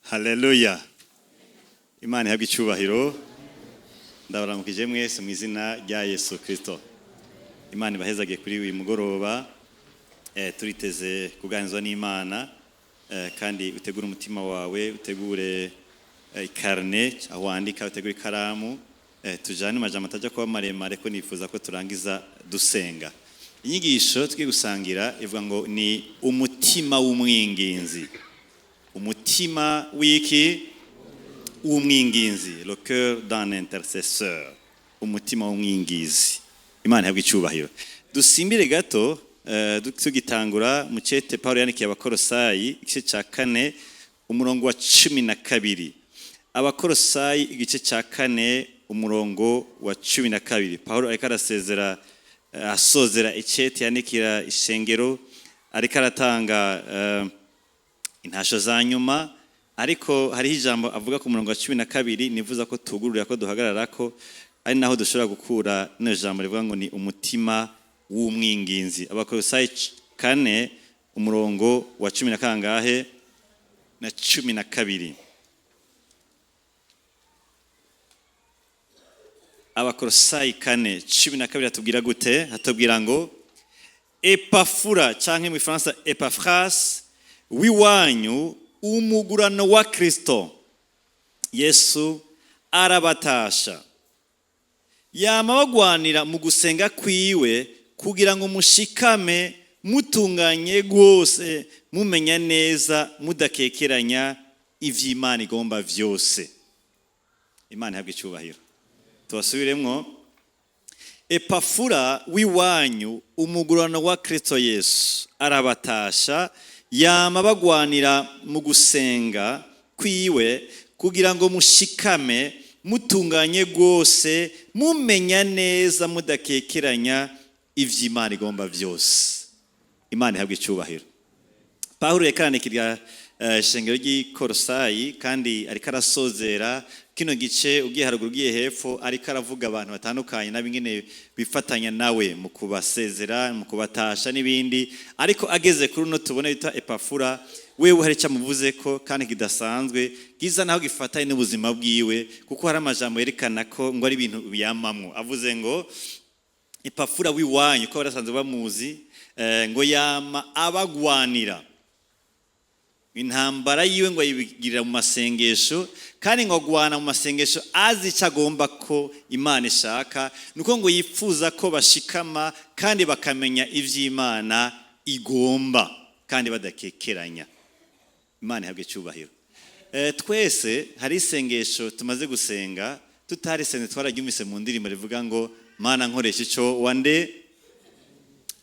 Haleluya. Imana ihabwe icyubahiro. Ndabaramukije mwese mu izina rya Yesu Kristo. Imana ibahezagiye kuri uyu mugoroba. Turiteze kuganizwa n'Imana, kandi utegure umutima wawe, utegure ikarne aho wandika, utegure ikaramu, tujane amajambo atajya kuba maremare ko nifuza ko turangiza dusenga. Inyigisho tugiye gusangira ivuga ngo ni umutima w'umwinginzi. Umutima w'iki? W'umwinginzi, le cœur d'un intercesseur. Umutima w'umwingizi. Imana ihabwe icyubahiro. Dusimbire gato, tugitangura mu cete Paulo yandikiye Abakorosayi igice cya 4 umurongo wa 12. Abakorosayi igice cya 4 umurongo wa 12. Paulo ariko arasezera, asozera icete yandikira ishengero, ariko aratanga intasho za nyuma, ariko hariho ijambo avuga ku murongo wa 12 nivuza ko tugururira ko duhagarara ko ari naho dushobora gukura ino jambo rivuga ngo ni umutima w'umwinginzi. Abakolosayi 4 umurongo wa 10 na kangahe? Na 12. Abakolosayi 4:12 atubwira gute? Atubwira ngo Epafura canke mu Ifaransa Epafras w'iwanyu umugurano wa Kristo Yesu arabatasha, yama bagwanira mu gusenga kwiwe kugira ngo mushikame mutunganye rwose, mumenya neza mudakekeranya ivy'Imana igomba vyose. Imana ihabwe icyubahiro. Tubasubiremwo. Epafura w'iwanyu umugurano wa Kristo Yesu arabatasha, yama bagwanira mu gusenga kwiwe kugira ngo mushikame mutunganye rwose, mumenya neza mudakekeranya ivy'Imana igomba vyose. Imana ihabwe icyubahiro. Pawulo yakarandikira ishengero ry'Ikorosayi kandi ariko arasozera kino gice, ugiye haruguru ugiye hepfo, ariko aravuga abantu batandukanye n'abingene bifatanya nawe mu kubasezera, mu kubatasha n'ibindi. Ariko ageze kuri uno tubona bita Epafura, wewe hari icyo amuvuze ko kandi kidasanzwe, giza naho gifatanye n'ubuzima bwiwe, kuko hari amajambo yerekana ko ngo ari ibintu biyamamwo. Avuze ngo Epafura w'iwanyu, ko barasanzwe bamuzi, ngo yama abagwanira intambara yiwe, ngo ayibigirira mu masengesho, kandi ngo agwana mu masengesho azi icyo agomba ko Imana ishaka, nuko ngo yifuza ko bashikama kandi bakamenya ivy'Imana igomba kandi badakekeranya. Imana ihabwe icyubahiro. Twese hari isengesho tumaze gusenga tutarisenze, twararyumvise mu ndirimbo rivuga ngo Mana nkoresha ico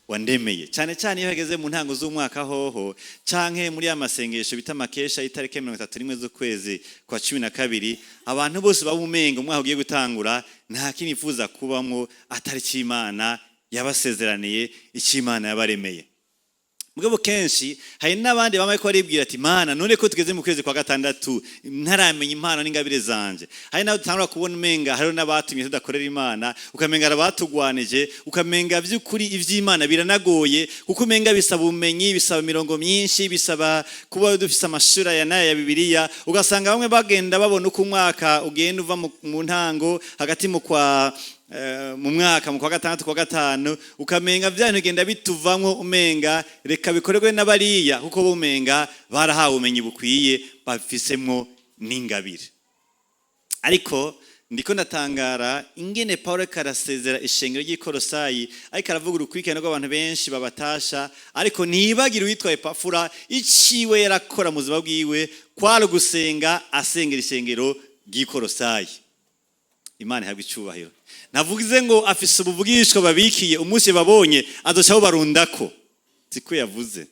wandemeye. Cyane cyane iyo hageze mu ntango z'umwaka hoho, canke muri ya masengesho bita makesha y'itariki 31 z'ukwezi kwa 12, abantu bose babumenga umwaka ugiye gutangura nta kintu yifuza kubamwo atari cy'Imana yabasezeraniye, icy'Imana yabaremeye. Mugabo kenshi hari n'abandi bamaye ko baribwira ati Mana none ko tugeze mu kwezi kwa 6 ntaramenya impano n'ingabire zanje. Hari n'abo dutangura kubona umenga hariho n'abatumye tudakorera Imana, ukamenga arabatugwanije, ukamenga by'ukuri ivy'Imana biranagoye, kuko umenga bisaba ubumenyi, bisaba imirongo myinshi, bisaba kuba dufise amashuri aya n'aya ya Bibiliya. Ugasanga bamwe bagenda babona uko umwaka ugenda uva mu ntango hagati mu kwa mu mwaka mu kwa 6 kwa 5, ukamenga vya bintu bigenda bituvamwo, umenga reka bikorerwe n'abariya, kuko bumenga barahawe ubumenyi bukwiye, bafisemwo n'ingabire. Ariko ndiko ndatangara ingene Paulo ariko arasezera ishengero ry'Ikorosayi, ariko aravuga urukurikirane rw'abantu benshi babatasha, ariko ntibagire uwitwa Epafura iciwe yarakora mu buzima bwiwe kwari ugusenga, asengera ishengero ry'Ikorosayi. Imana ihabwe icyubahiro. Navuze ngo afise ubuvugishwa babikiye, umunsi babonye azoca barundako, siko yavuze.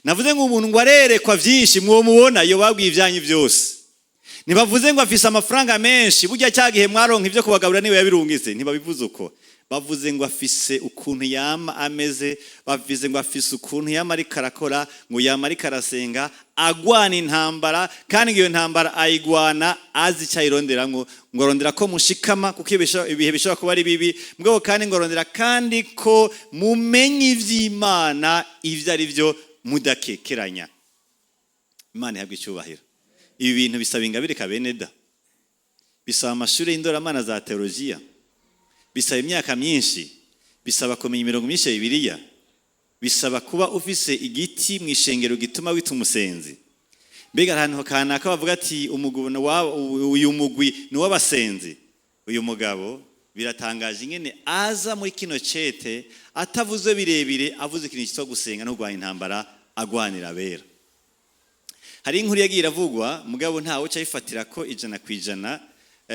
Navuze ngo umuntu ngo arerekwa vyinshi, mwo mubona iyo babwiye ivyanyu byose. Ntibavuze ngo afise amafaranga menshi, burya cya gihe mwaronka ivyo kubagaburira niwe yabirungitse, ntibabivuze uko. Bavuze ngo afise ukuntu yama ameze, bavuze ngo afise ukuntu yama ariko arakora, ngo yama ariko arasenga, agwana intambara, kandi iyo ntambara ayigwana azi icyo ayironderamwo, ngo arondera ko mushikama, kuko ibihe bishobora kuba ari bibi, mugabo kandi ngo arondera kandi ko mumenye ivy'Imana ivyo ari byo mudakekeranya. Imana ihabwe icyubahiro. Ibi bintu bisaba ingabire kabeneda, bisaba amashuri y'indoramana za teologiya, bisaba imyaka myinshi, bisaba kumenya imirongo myinshi ya Bibiliya, bisaba kuba ufise igiti mu ishengero gituma wita umusenzi. Mbega ahantu kanaka bavuga ati uyu mugwi ni uw'abasenzi. Uyu mugabo biratangaje ingene aza muri kino cete atavuze birebire, avuze ikintu cyitwa gusenga no kurwanya intambara agwanira abera. Hari inkuru yagiye iravugwa, mugabo ntawe uca ayifatira ko 100%.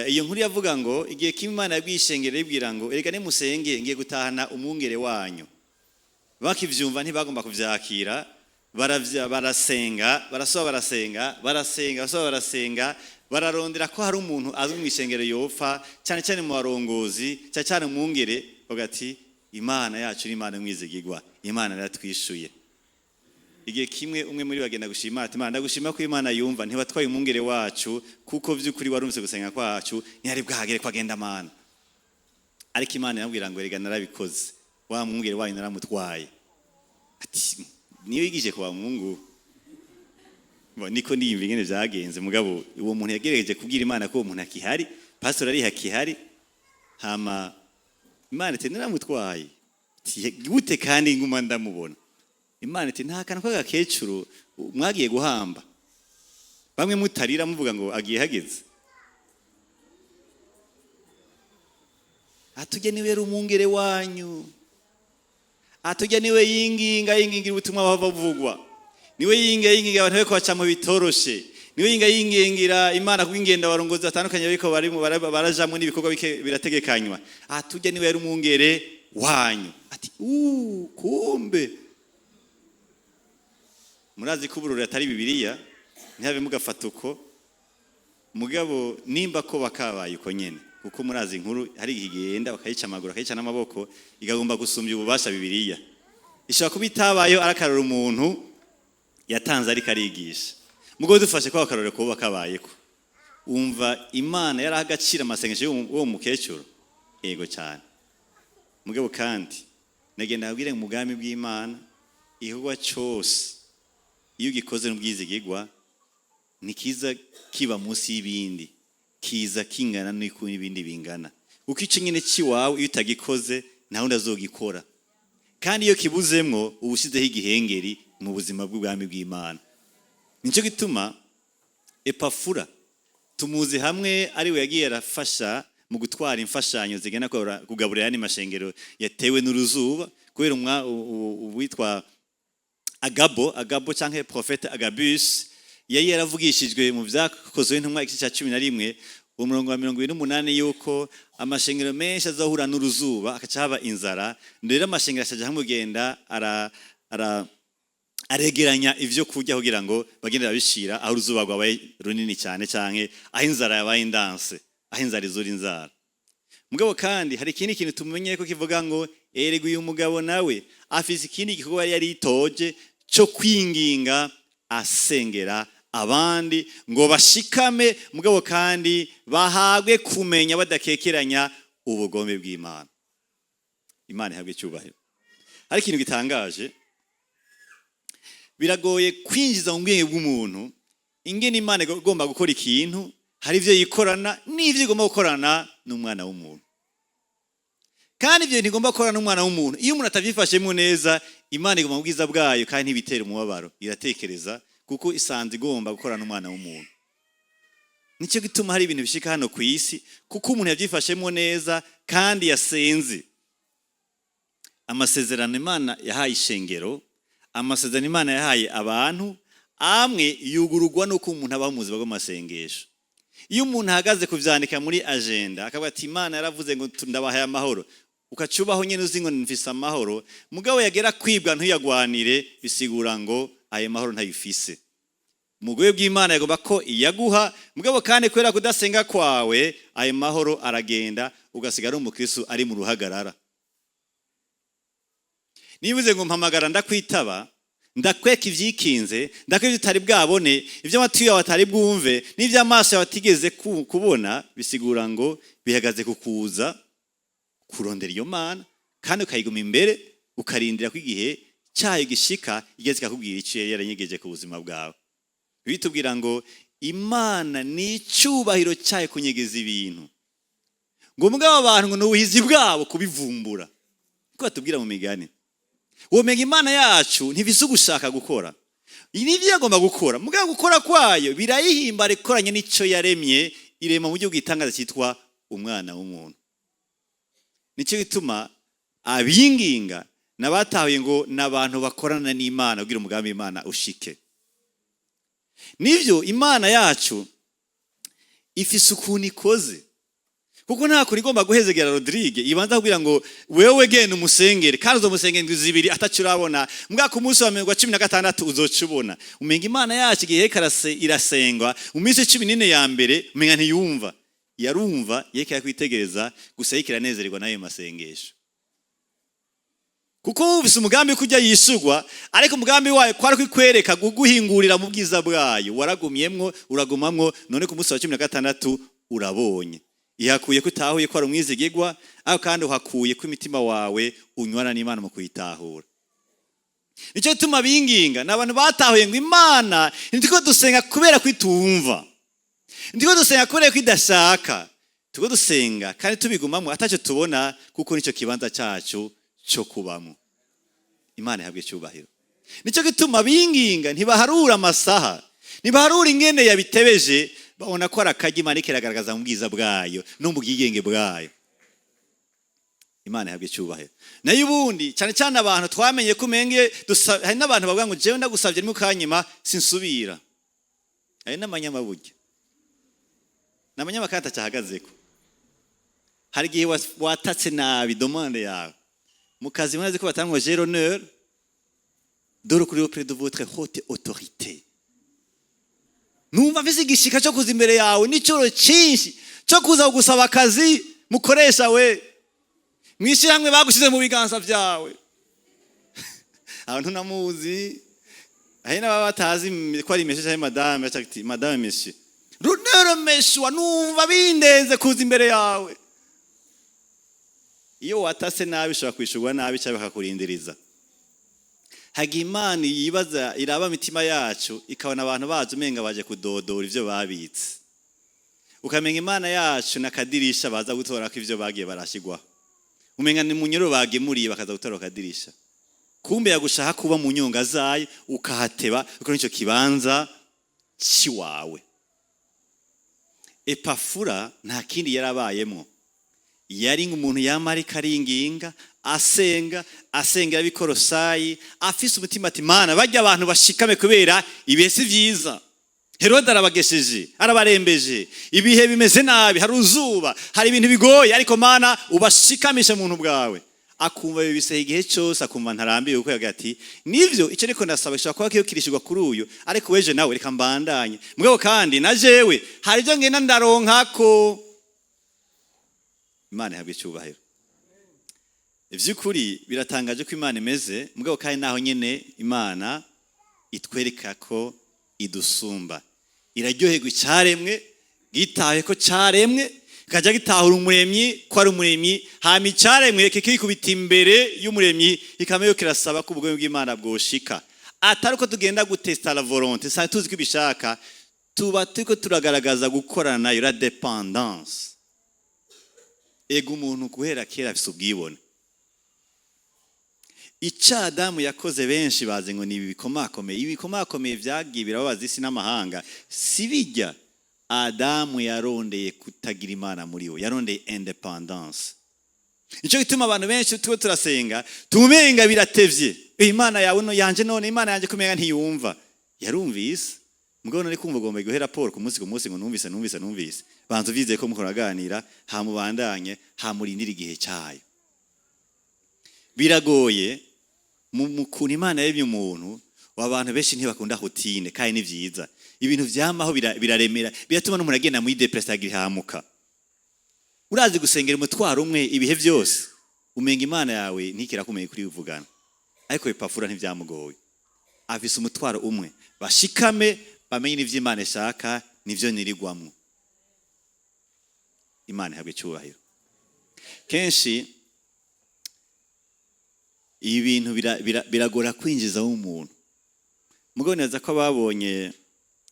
Iyo nkuru yavuga ngo igihe kimwe Imana yabwiye ishengero, ibwira ngo: "Erega nimusenge, ngiye gutahana umwungere wanyu." Bakivyumva ntibagomba kuvyakira. Baravya, barasenga, barasaba, barasenga, barasenga, barasaba, barasenga, bararondera ko hari umuntu azwi mu ishengero yopfa, cyane cyane mu barongozi, cyane cyane umwungere. Bavuga ati: "Imana yacu ni Imana mwizigigwa, Imana yaratwishuye." Igihe kimwe umwe muri bagenda gushima ati: "Imana, ndagushima ko Imana yumva, ntibatwaye umwungere wacu, kuko vy'ukuri warumvise gusenga kwacu, ntiyari bwahagere ko agenda, Mana." Ariko Imana yamubwira ngo: "Erega narabikoze, wa mwungere wanyu naramutwaye." Ati: "Niyo yigije kwa Mungu." Bo, niko niyumva ingene vyagenze. Mugabo uwo muntu yagerageje kubwira Imana ko uwo muntu akihari, pastor ari hakihari. Hama Imana iti: "Naramutwaye." Ati: "Gute kandi nguma ndamubona?" Imana iti: "Nta kantu k'agakecuru mwagiye guhamba bamwe mutarira muvuga ngo agiye hageze. Atujya niwe yari umwungere wanyu, atujya niwe yinginga yingingira ubutumwa buhava buvugwa, niwe yinga yinginga abantu bariko baca mu bitoroshe, niwe yinga yingingira Imana kubw'ingendo abarongozi batandukanye bariko barimo barajamwo n'ibikorwa bike birategekanywa. Atujya niwe yari umwungere wanyu." Ati: "Kumbe murazi ko uburori atari Bibiliya, ntihabe mugafata uko." Mugabo nimba ko bakabaye uko nyene, kuko murazi inkuru hari igihe igenda bakayica amaguru, bakayica n'amaboko, ikagomba gusumbya ububasha Bibiliya. Ishobora kuba itabayeho, ari akarorero umuntu yatanze ariko arigisha. Mugabo dufashe ko akarorero kuba kabayeko, wumva Imana yaraha agaciro amasengesho y'uwo mukecuru? Yego cyane. Mugabo kandi nagenda abwire mu bwami bw'Imana, igikorwa cyose iyo ugikoze n'ubwizigigwa ntikiza kiba munsi y'ibindi, kiza kingana n'uko n'ibindi bingana, kuko icyo nyine cy'iwawe iyo utagikoze nta wundi azogikora, kandi iyo kibuzemwo uba ushyizeho igihengeri mu buzima bw'ubwami bw'Imana. Nicyo gituma Epafura tumuzi hamwe ari we yagiye arafasha mu gutwara imfashanyo zigenda kugaburira ayandi mashengero yatewe n'uruzuba, kubera uwitwa Agabo cyangwa prophète Agabus yari yaravugishijwe mu Byakozwe n'Intumwa igice cya 11 umurongo wa 28 yuko amashengero menshi azahura n'uruzuba, akaca haba inzara. Rero amashengero akajya hamwe kugenda aregeranya ivyo kurya kugira ngo bagende babishira aho uruzuba rwabaye runini cyane, canke aho inzara yabaye indanse, aho inzara izura inzara. Mugabo kandi hari ikindi kintu tumenye ko kivuga ngo erega uyu mugabo nawe afise ikindi gikorwa yari yitoje cyo kwinginga asengera abandi ngo bashikame, mugabo kandi bahagwe kumenya badakekeranya ubugome bw'Imana. Imana ihabwe icyubahiro. Hari ikintu gitangaje, biragoye kwinjiza mu bwenge bw'umuntu ingene Imana igomba gukora ikintu. Hari ibyo yikorana n'ibyo igomba gukorana n'umwana w'umuntu, kandi ibyo ntigomba gukorana n'umwana w'umuntu iyo umuntu atabyifashemo neza, Imana igomba mu bwiza bwayo kandi ntibitera umubabaro, iratekereza kuko isanze igomba gukorana n'umwana w'umuntu. Nicyo gituma hari ibintu bishika hano ku isi kuko umuntu yabyifashemo neza kandi yasenze. Amasezerano Imana yahaye ishengero, amasezerano Imana yahaye abantu amwe yugururwa nuko umuntu abaho mu buzima bw'amasengesho. Iyo umuntu ahagaze kuvyandika muri agenda akavuga ati: "Imana yaravuze ngo ndabahaye amahoro," ukacubaho nyene uzi ngo mfise amahoro, mugabo yagera kwibwa ntuyagwanire, bisigura ngo ayo mahoro ntayufise. Mugoye bw'Imana yagomba ko iyaguha, mugabo kandi kubera kudasenga kwawe ayo mahoro aragenda, ugasigara ari umukristo ari mu ruhagarara. Niba ngo mpamagara ndakwitaba, ndakweka ivyikinze, ndakweka ibyo utari bwabone, ibyo amatwi yawe atari bwumve n'ibyo amaso yawe atigeze kubona, bisigura ngo bihagaze ku kuza kurondera iyo Mana kandi ukayiguma imbere, ukarindira ko igihe cyayo gishika, igeze ikakubwira icyo yari yaranyegeje ku buzima bwawe. Bitubwira ngo Imana ni icyubahiro cyayo kunyegeza ibintu, ngo mugabo abantu ngo ni ubuhizi bwabo kubivumbura. Ko batubwira mu Migani, womenya Imana yacu ntifise ugushaka gukora nibyo yagomba gukora, mugabo gukora kwayo birayihimbara ikoranye n'icyo yaremye, irema mu buryo bw'itangaza cyitwa umwana w'umuntu. Nicyo gituma abinginga n'abatahuye ngo ni abantu bakorana n'Imana kugira umugambi w'Imana ushike. Nibyo, Imana yacu ifise ukuntu ikoze, kuko nta kuntu igomba guhezegera Rodrigue ibanza kugira ngo wewe genda umusengere kandi uzomusengera indwi 2 ataco urabona, mbwa ku munsi wa 16 uzoca ubona. Umenga Imana yacu igihe karase irasengwa mu minsi 14 ya mbere, umenga ntiyumva. Yarumva, yekera kwitegereza gusa, yekera anezererwa n'ayo masengesho, kuko wumvise umugambi ko ujya yishugwa, ariko umugambi wayo kwari kwikwereka, kuguhingurira mu bwiza bwayo. Waragumyemwo, uragumamwo, none ku munsi wa 16 urabonye. Ihakuye ko utahuye ko ari umwizigigwa, ariko kandi uhakuye ko imitima wawe unywana n'Imana mu kuyitahura. Nicyo gituma binginga ni abantu batahuye ngo Imana ntitiko dusenga kubera ko itumva, ntitiko dusenga kubera ko idashaka, turiko dusenga kandi tubigumamwo atacyo tubona, kuko nicyo kibanza cyacu cyo kubamo. Imana ihabwe icyubahiro. Nicyo gituma binginga ntibaharura amasaha, ntibaharura ingene yabitebeje, babona ko ari akaryo Imana ikiragaragaza mu bwiza bwayo no mu bwigenge bwayo. Imana ihabwe icyubahiro. Nayo ubundi cyane cyane abantu twamenye ko umenge, hari n'abantu bavuga ngo jewe ndagusabye rimwe ukanyima sinsubira. Hari n'amanyamaburyo n'amanyamakata cyahagazeko. Hari igihe watatse nabi demande yawe mu kazi, murazi ko batanga ngo j'ai l'honneur de recourir auprès de votre haute autorité. Numva mfise igishika cyo kuza imbere yawe n'icuro cyinshi cyo kuza kugusaba akazi, mukoresha we mwishyirahamwe bagushize mu biganza byawe. Abantu ntamuzi, hari n'ababa batazi ko ari monsieur cyangwa madame, baca ati madame, monsieur, l'honneur meshwa, numva bindenze kuza imbere yawe. Iyo watase nabi ushobora kwishurwa nabi cyangwa bakakurindiriza. Haga Imana yibaza, iraba imitima yacu, ikabona abantu bazi umenga baje kudodora ivyo babitse, ukamenya Imana yacu n'akadirisha baza gutorako ivyo bagiye barashigwaho, umenga ni munyoro bagemuriye bakaza gutora akadirisha. Kumbe yagushaka kuba mu nyonga zayo, ukahateba ukora icyo kibanza ciwawe. Epafura nta kindi yarabayemo, yari nk'umuntu yamarika aringinga, asenga, asengera ab'Ikorosayi, afise umutima ati Mana, bajya abantu bashikame kubera ibihe si vyiza, Herode arabagesheje, arabarembeje, ibihe bimeze nabi, hari uzuba, hari ibintu bigoye, ariko Mana ubashikamishe mu buntu bwawe. Akumva bibiseho igihe cyose, akumva ntarambiwe, kuko yagira ati nivyo icyo ariko ndasaba gishobora kuba kiyo kirishirwa kuri uyu, ariko weje nawe reka mbandanye, mugabo kandi na jewe hari ibyo ngenda ndaronkako. Imana ihabwa icyubahiro. Ivy'ukuri biratangaje ko Imana imeze, mugabo kandi naho nyene Imana itwereka ko idusumba. Iraryoherwa icaremwe gitaye ko caremwe, kikajya gitahura Umuremyi ko ari Umuremyi, hama icaremwe kikikubita imbere y'Umuremyi, kikama kirasaba ko ubugome bw'Imana bwoshika. Atari uko tugenda gutesta la volonté sa tuzi ko ibishaka, tuba turiko turagaragaza gukorana nayo, la dépendance. Ego, umuntu guhera kera afise ubwibone. Icyo Adamu yakoze, benshi bazi ngo ni ibi bikomakomeye, ibi bikomakomeye vyagiye birababaza isi n'amahanga. Si bijya Adamu yarondeye kutagira Imana muri we, yarondeye indépendance. Nicyo gituma abantu benshi tuba turasenga tumenga biratevye. Imana yawe no yanje, none Imana yanje kumenga ntiyumva. Yarumvise, mugabo nari kumva ugomba guhera raporo ku munsi ku munsi ngo numvise, numvise, numvise. Banza uvyizeye ko mukora, hamubandanye, hamurindira igihe cyayo. Biragoye mu kuntu Imana yaremye umuntu. Abantu benshi ntibakunda routine, kandi ni vyiza. Ibintu vyamaho biraremera, biratuma n'umuntu agenda muri dépression, agihamuka. Urazi gusengera umutwaro umwe ibihe byose, umenga Imana yawe ntikirakumeye kuri uvugana. Ariko Epafura ntibyamugoye, afise umutwaro umwe: bashikame, bamenye n'ivyo Imana ishaka, nivyo nirigwamwo. Imana ihabwe icyubahiro. Kenshi ibi bintu biragora kwinjiza umuntu, mugabo neza ko babonye.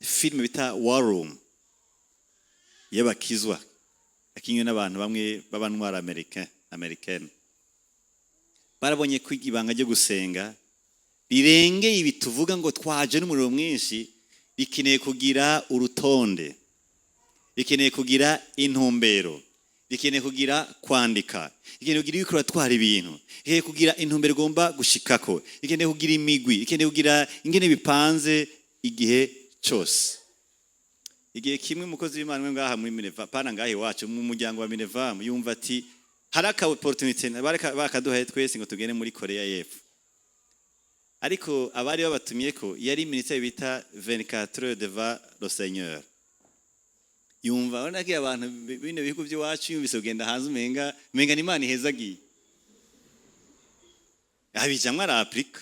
Filime bita War Room y'abakizwa, yakinywe n'abantu bamwe b'abantwara américaine, barabonye ko ibanga ryo gusenga rirengeye ibi tuvuga ngo twaje n'umuriro mwinshi. Rikeneye kugira urutonde, rikeneye kugira intumbero, rikeneye kugira kwandika, rikeneye kugira ibikora twara ibintu, rikeneye kugira intumbero igomba gushikako, rikeneye kugira imigwi, rikeneye kugira ingene bipanze igihe cyose. Igihe kimwe umukozi w'Imana umwe ngaha muri Mineva, pana ngaha iwacu, mu muryango wa Mineva, yumva ati hari aka opportunité bakaduhaye twese ngo tugende muri Korea y'Epfo. Ariko abari babatumye ko yari ministère bita 24 heures devant le Seigneur. Yumva urabona ko abantu bino bihugu by'iwacu, yumvise kugenda hanze umenga ni Imana ihezagiye, abijamwo, arapurika,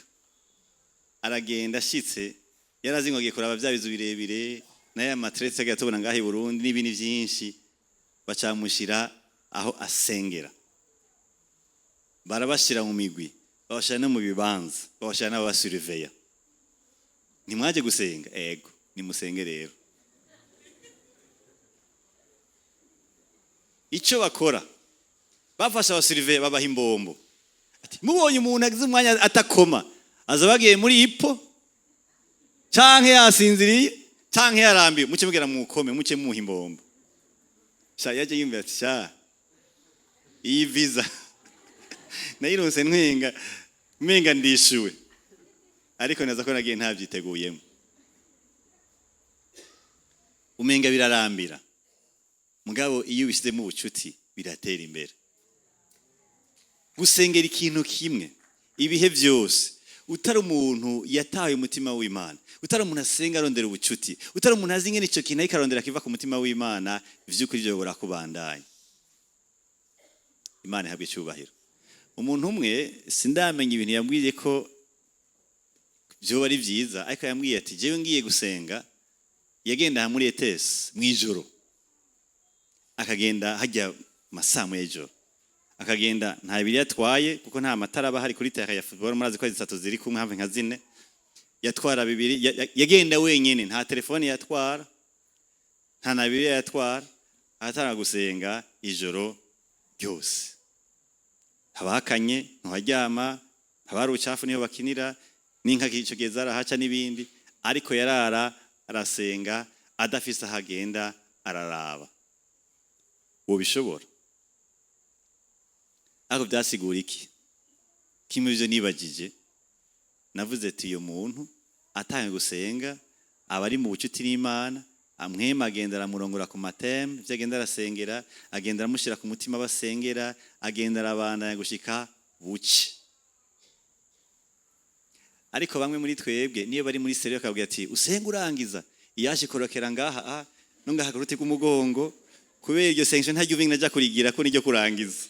aragenda. Ashitse yarazi ngo agiye kuraba bya bizu birebire n'aya materetse agiye tubona ngaha i Burundi n'ibindi byinshi. Bacamushira aho asengera, barabashira mu migwi, babashira no mu bibanza, babashira n'ababasuriveya. "Ntimwaje gusenga?" "Ego." "Nimusenge rero." Icyo bakora, bafashe abasuriveya babaha imbombo, ati: "Mubonye umuntu agize umwanya atakoma, aza bagiye muri ipo canke yasinziriye canke yarambiwe, muce mugera mukome, muce muha imbombo." Sha, yaje yumva ati: "Sha, iyi visa nayironse ntwenga, umenga ndishuwe, ariko naza ko nagiye ntabyiteguyemo." Umenga birarambira, mugabo iyo ubishyizemo ubucuti biratera imbere. Gusengera ikintu kimwe ibihe byose, utari umuntu yataye umutima w'Imana, utari umuntu asenga arondera ubucuti, utari umuntu azi ingene icyo kintu ariko arondera kiva ku mutima w'Imana, vy'ukuri byo burakubandanya. Imana ihabwe icyubahiro. Umuntu umwe, sindamenya ibintu yambwiye ko byoba ari byiza, ariko yambwiye ati: "Jewe ngiye gusenga." Yagenda aha muri etesi mw'ijoro, akagenda hajya masamu y'ijoro, akagenda nta biri yatwaye, kuko nta matara aba ahari kuri terrain ya football. Murazi ko ari zitatu ziri kumwe, hafi nka zine. Yatwara bibiri, yagenda wenyine, nta telefone yatwara, nta na bibiri yatwara, ahatanga gusenga ijoro ryose. Haba hakanye, ntuharyama, haba hari ubucafu, niho bakinira n'inka icyo gihe zarahaca n'ibindi, ariko yarara arasenga adafise aho agenda araraba. Wobishobora? Ariko byasigura iki? Kimwe byo nibagije, navuze ati: "Uyu muntu atanga gusenga aba ari mu bucuti n'Imana." Amwema agenda aramurongora ku mateme, ibyo agenda arasengera, agenda aramushyira ku mutima basengera, agenda arabandanya gushika buce. Ariko bamwe muri twebwe, niyo bari muri sérieux, bakabwira ati: "Usenga urangiza," iyaje korokera ngaha, no ngaha ku ruti rw'umugongo, kubera iryo sengesho ntaryo ubinga najya kurigira ko niryo kurangiza.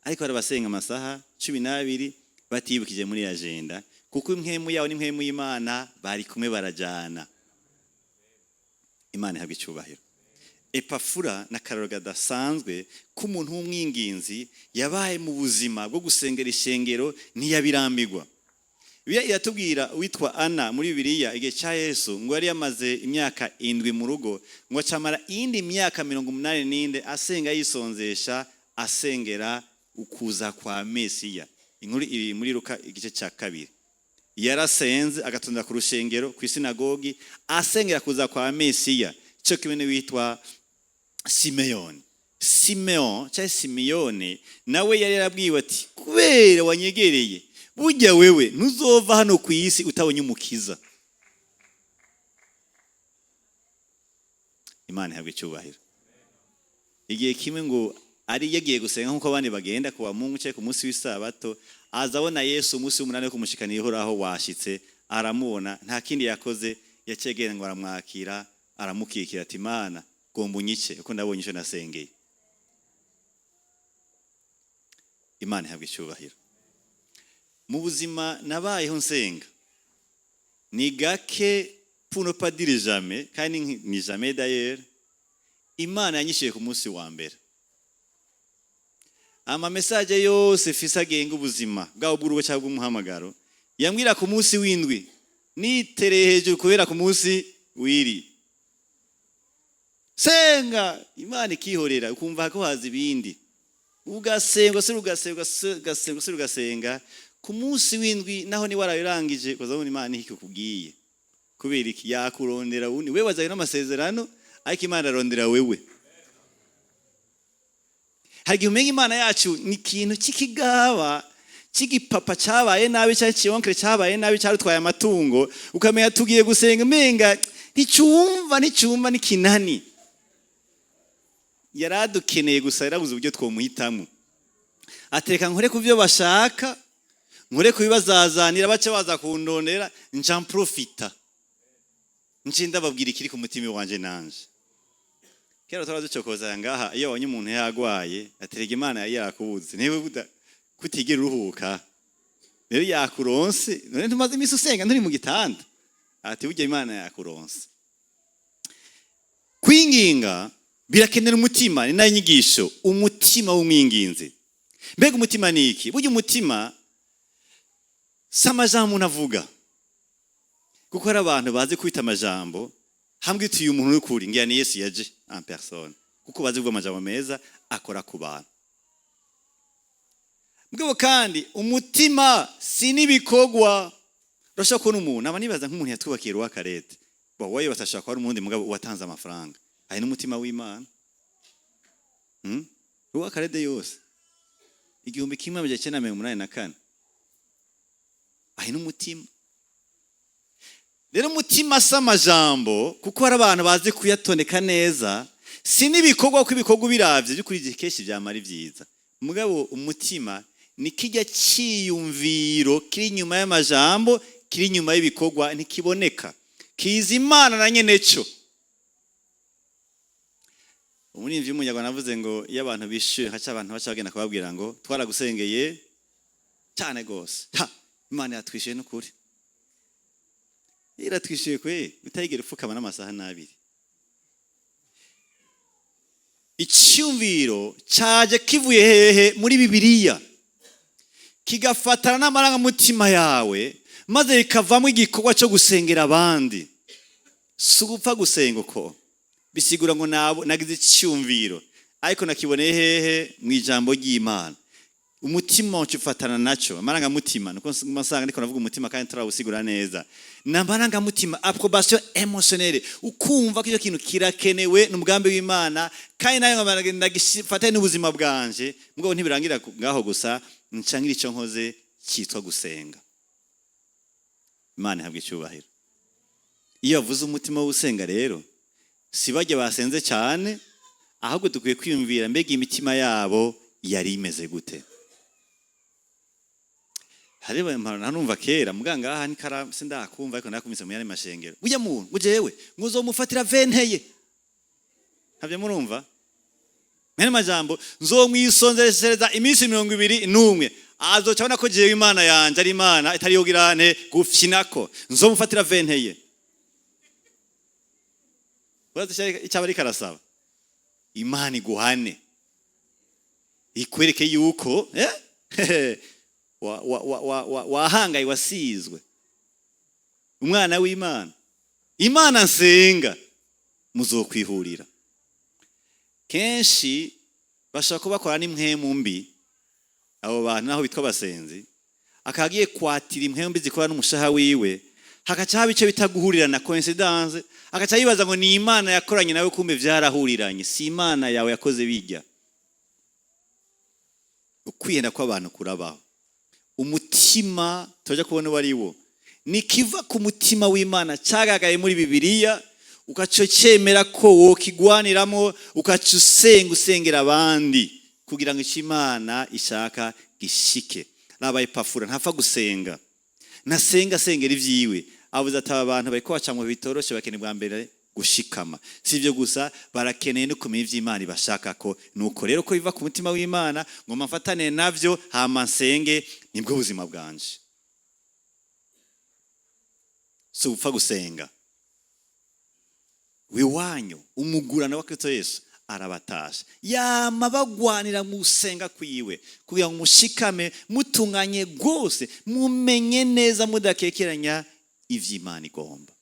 Ariko hari abasenga amasaha 12 batibukije muri agenda, kuko impwemu yawe n'impwemu y'Imana bari kumwe, barajyana. Imana ihabwa icyubahiro. Epafura na kararo kadasanzwe k'umuntu w'umwinginzi yabaye mu buzima bwo gusengera ishengero, ntiyabirambirwa. Bibiliya iratubwira witwa Ana muri Bibiliya, igihe cya Yesu, ngo yari yamaze imyaka 7 mu rugo, ngo acamara iyindi myaka 84 asenga, yisonzesha, asengera ukuza kwa Mesiya. Inkuru iri muri Luka igice cya 2. Yarasenze, agatondera ku rushengero, ku isinagogi, asengera kuza kwa Mesiya. Cyo kimwe n'uwitwa Simeyoni, Simeon cyangwa Simiyoni, nawe yari yarabwiwe ati: "Kubera wanyegereye, burya wewe ntuzova hano ku isi utabonye umukiza." Imana ihabwa icyubahiro. Igihe kimwe ngo ari yagiye gusenga nk'uko abandi bagenda ku wa Mungu cyangwa ku munsi w'isabato, aza abona Yesu umunsi w'umunani wo kumushikanira ihoraho washitse, aramubona. Nta kindi yakoze, yacegera ngo aramwakira, aramukikira, ati: "Imana gomba unyice kuko ndabonye icyo nasengeye." Imana ihabwa icyubahiro. Mu buzima nabayeho nsenga ni gake, pour ne pas dire jamais, kandi ni jamais d'ailleurs, Imana yanyishyuye ku munsi wa mbere. Ama message yose fise agenga ubuzima bwabo bw'urugo cyangwa bw'umuhamagaro, yambwira ku munsi w'indwi, nitereye hejuru kubera ku munsi. Wiri senga, Imana ikihorera, ukumva ko haza ibindi, ugasenga, usubira ugasenga, ugasenga, usubira ugasenga. Ku munsi w'indwi naho ni warabirangije, ukazabona Imana ikikubwiye. Kubera iki? Yakurondera wundi. Wewe wazanye n'amasezerano, ariko Imana arondera wewe. Hari igihe umenya Imana yacu ni ikintu cy'ikigaba, cy'igipapa cyabaye nabi, cyangwa ikiyonkere cyabaye nabi, cyarutwaye amatungo, ukamenya tugiye gusenga, umenga nticyumva, nticyumva, n'ikinani. Yaradukeneye gusa yarabuze uburyo twomuhitamo. Atereka nkore ku byo bashaka, nkore ku bibazazanira, bace baza kundondera, nca mprofita, nce ndababwira ikiri ku mutima wanje. Nanje kera twara ducokoza ngaha, iyo wabonye umuntu yagwaye, aterega Imana yari yarakubuze, niba kutigera uruhuka, rero yakuronse. None ntumaze iminsi usenga, nturi mu gitanda? Ati burya Imana yakuronse. Kwinginga birakenera umutima, ni nayo nyigisho, umutima w'umwinginzi. Mbega umutima ni iki? Burya umutima si amajambo umuntu avuga, kuko hari abantu bazi kwita amajambo hamwe utuye umuntu w'ukuri, ngira ni Yesu yaje en personne, kuko bazi kuvuga amajambo meza akora ku bantu. Mugabo kandi umutima si n'ibikorwa. Urashobora kubona umuntu aba nibaza nk'umuntu yatwubakiye Rwakarete, wowe batashobora kuba ari umundi mugabo watanze amafaranga, hari n'umutima w'Imana. Rwakarete yose 1984, hari n'umutima. Rero umutima si amajambo, kuko hari abantu bazi kuyatondeka neza. Si n'ibikorwa, kuko ibikorwa ubiravye by'ukuri igihe kenshi vyama ari vyiza. Mugabo umutima ni kijya cyiyumviro kiri inyuma y'amajambo, kiri inyuma y'ibikorwa, ntikiboneka, kiza Imana na nyene cyo. Umuririmbyi w'umunyarwanda avuze ngo iyo abantu bishyuye, haca abantu baca bagenda kubabwira ngo twaragusengeye cyane rwose, ha Imana yatwishyuye n'ukuri, iratwishyuye kwe, utayigera upfukama n'amasaha n'abiri. Icyumviro cyaje kivuye hehe? Muri Bibiliya, kigafatana n'amarangamutima yawe, maze bikavamo igikorwa cyo gusengera abandi. Si ugupfa gusenga uko, bisigura ngo nabo nagize icyumviro, ariko nakiboneye hehe? Mu ijambo ry'Imana. Umutima wacu ufatana nacyo, amarangamutima. Nuko nsanga ndiko navuga umutima kandi turawusigura neza, ni amarangamutima, approbation émotionnelle, ukumva ko icyo kintu kirakenewe, ni umugambi w'Imana, kandi nayo ndagifatanye n'ubuzima bwanje. Mugabo ntibirangira ngaho gusa, nca ngira icyo nkoze cyitwa gusenga. Imana ihabwa icyubahiro. Iyo bavuze umutima w'usenga rero, si bajya basenze cyane, ahubwo dukwiye kwiyumvira mbega imitima yabo yari imeze gute. Hari ntanumva kera muganga aha nikara sindakumva, ariko nakumvise mu yandi mashengero, burya muntu ngo jewe ngo uzomufatira venteye, ntabyo murumva? Mwene majambo, nzomwisonzeshereza iminsi 21, azoca abona ko jewe Imana yanje ari Imana itari yogirane gufyinako, nzomufatira venteye. Urazi icyo aba ariko arasaba? Imana iguhane, ikwereke yuko wahangaye, wasizwe, umwana w'Imana. Imana nsenga muzokwihurira. Kenshi bashobora kuba bakora n'impwemu mbi abo bantu, naho bitwa abasenzi, akagiye kwatira impwemu mbi zikora n'umushaha wiwe, hagaca haba icyo bita guhurirana, coincidence, agaca yibaza ngo ni Imana yakoranye nawe, kumbe vyarahuriranye, si Imana yawe yakoze bijya. Ukwihenda kw'abantu kurabaho. Umutima tujya kubona uwo ari wo, ni kiva ku mutima w'Imana cyagaragaye muri Bibiliya, ugaca cyemera ko wokigwaniramo, ugaca usenga, usengera abandi kugira ngo icyo Imana ishaka gishike. Nabaye Epafura ntapfa gusenga, ntasenga asengera ibyiwe. Avuze ati aba bantu bariko baca mu bitoroshye, bakeneye bwa mbere gushikama. Si ibyo gusa, barakeneye no kumenya iby'Imana ibashaka ko. Nuko rero ko biva ku mutima w'Imana, ngo mfatane navyo, hama nsenge, nibwo buzima bwanje. Si upfa gusenga. Wiwanyu umugurano wa Kristo Yesu arabatasha, yama bagwanira mu gusenga kwiwe kugira ngo mushikame, mutunganye rwose, mumenye neza mudakekeranya ivy'Imana igomba.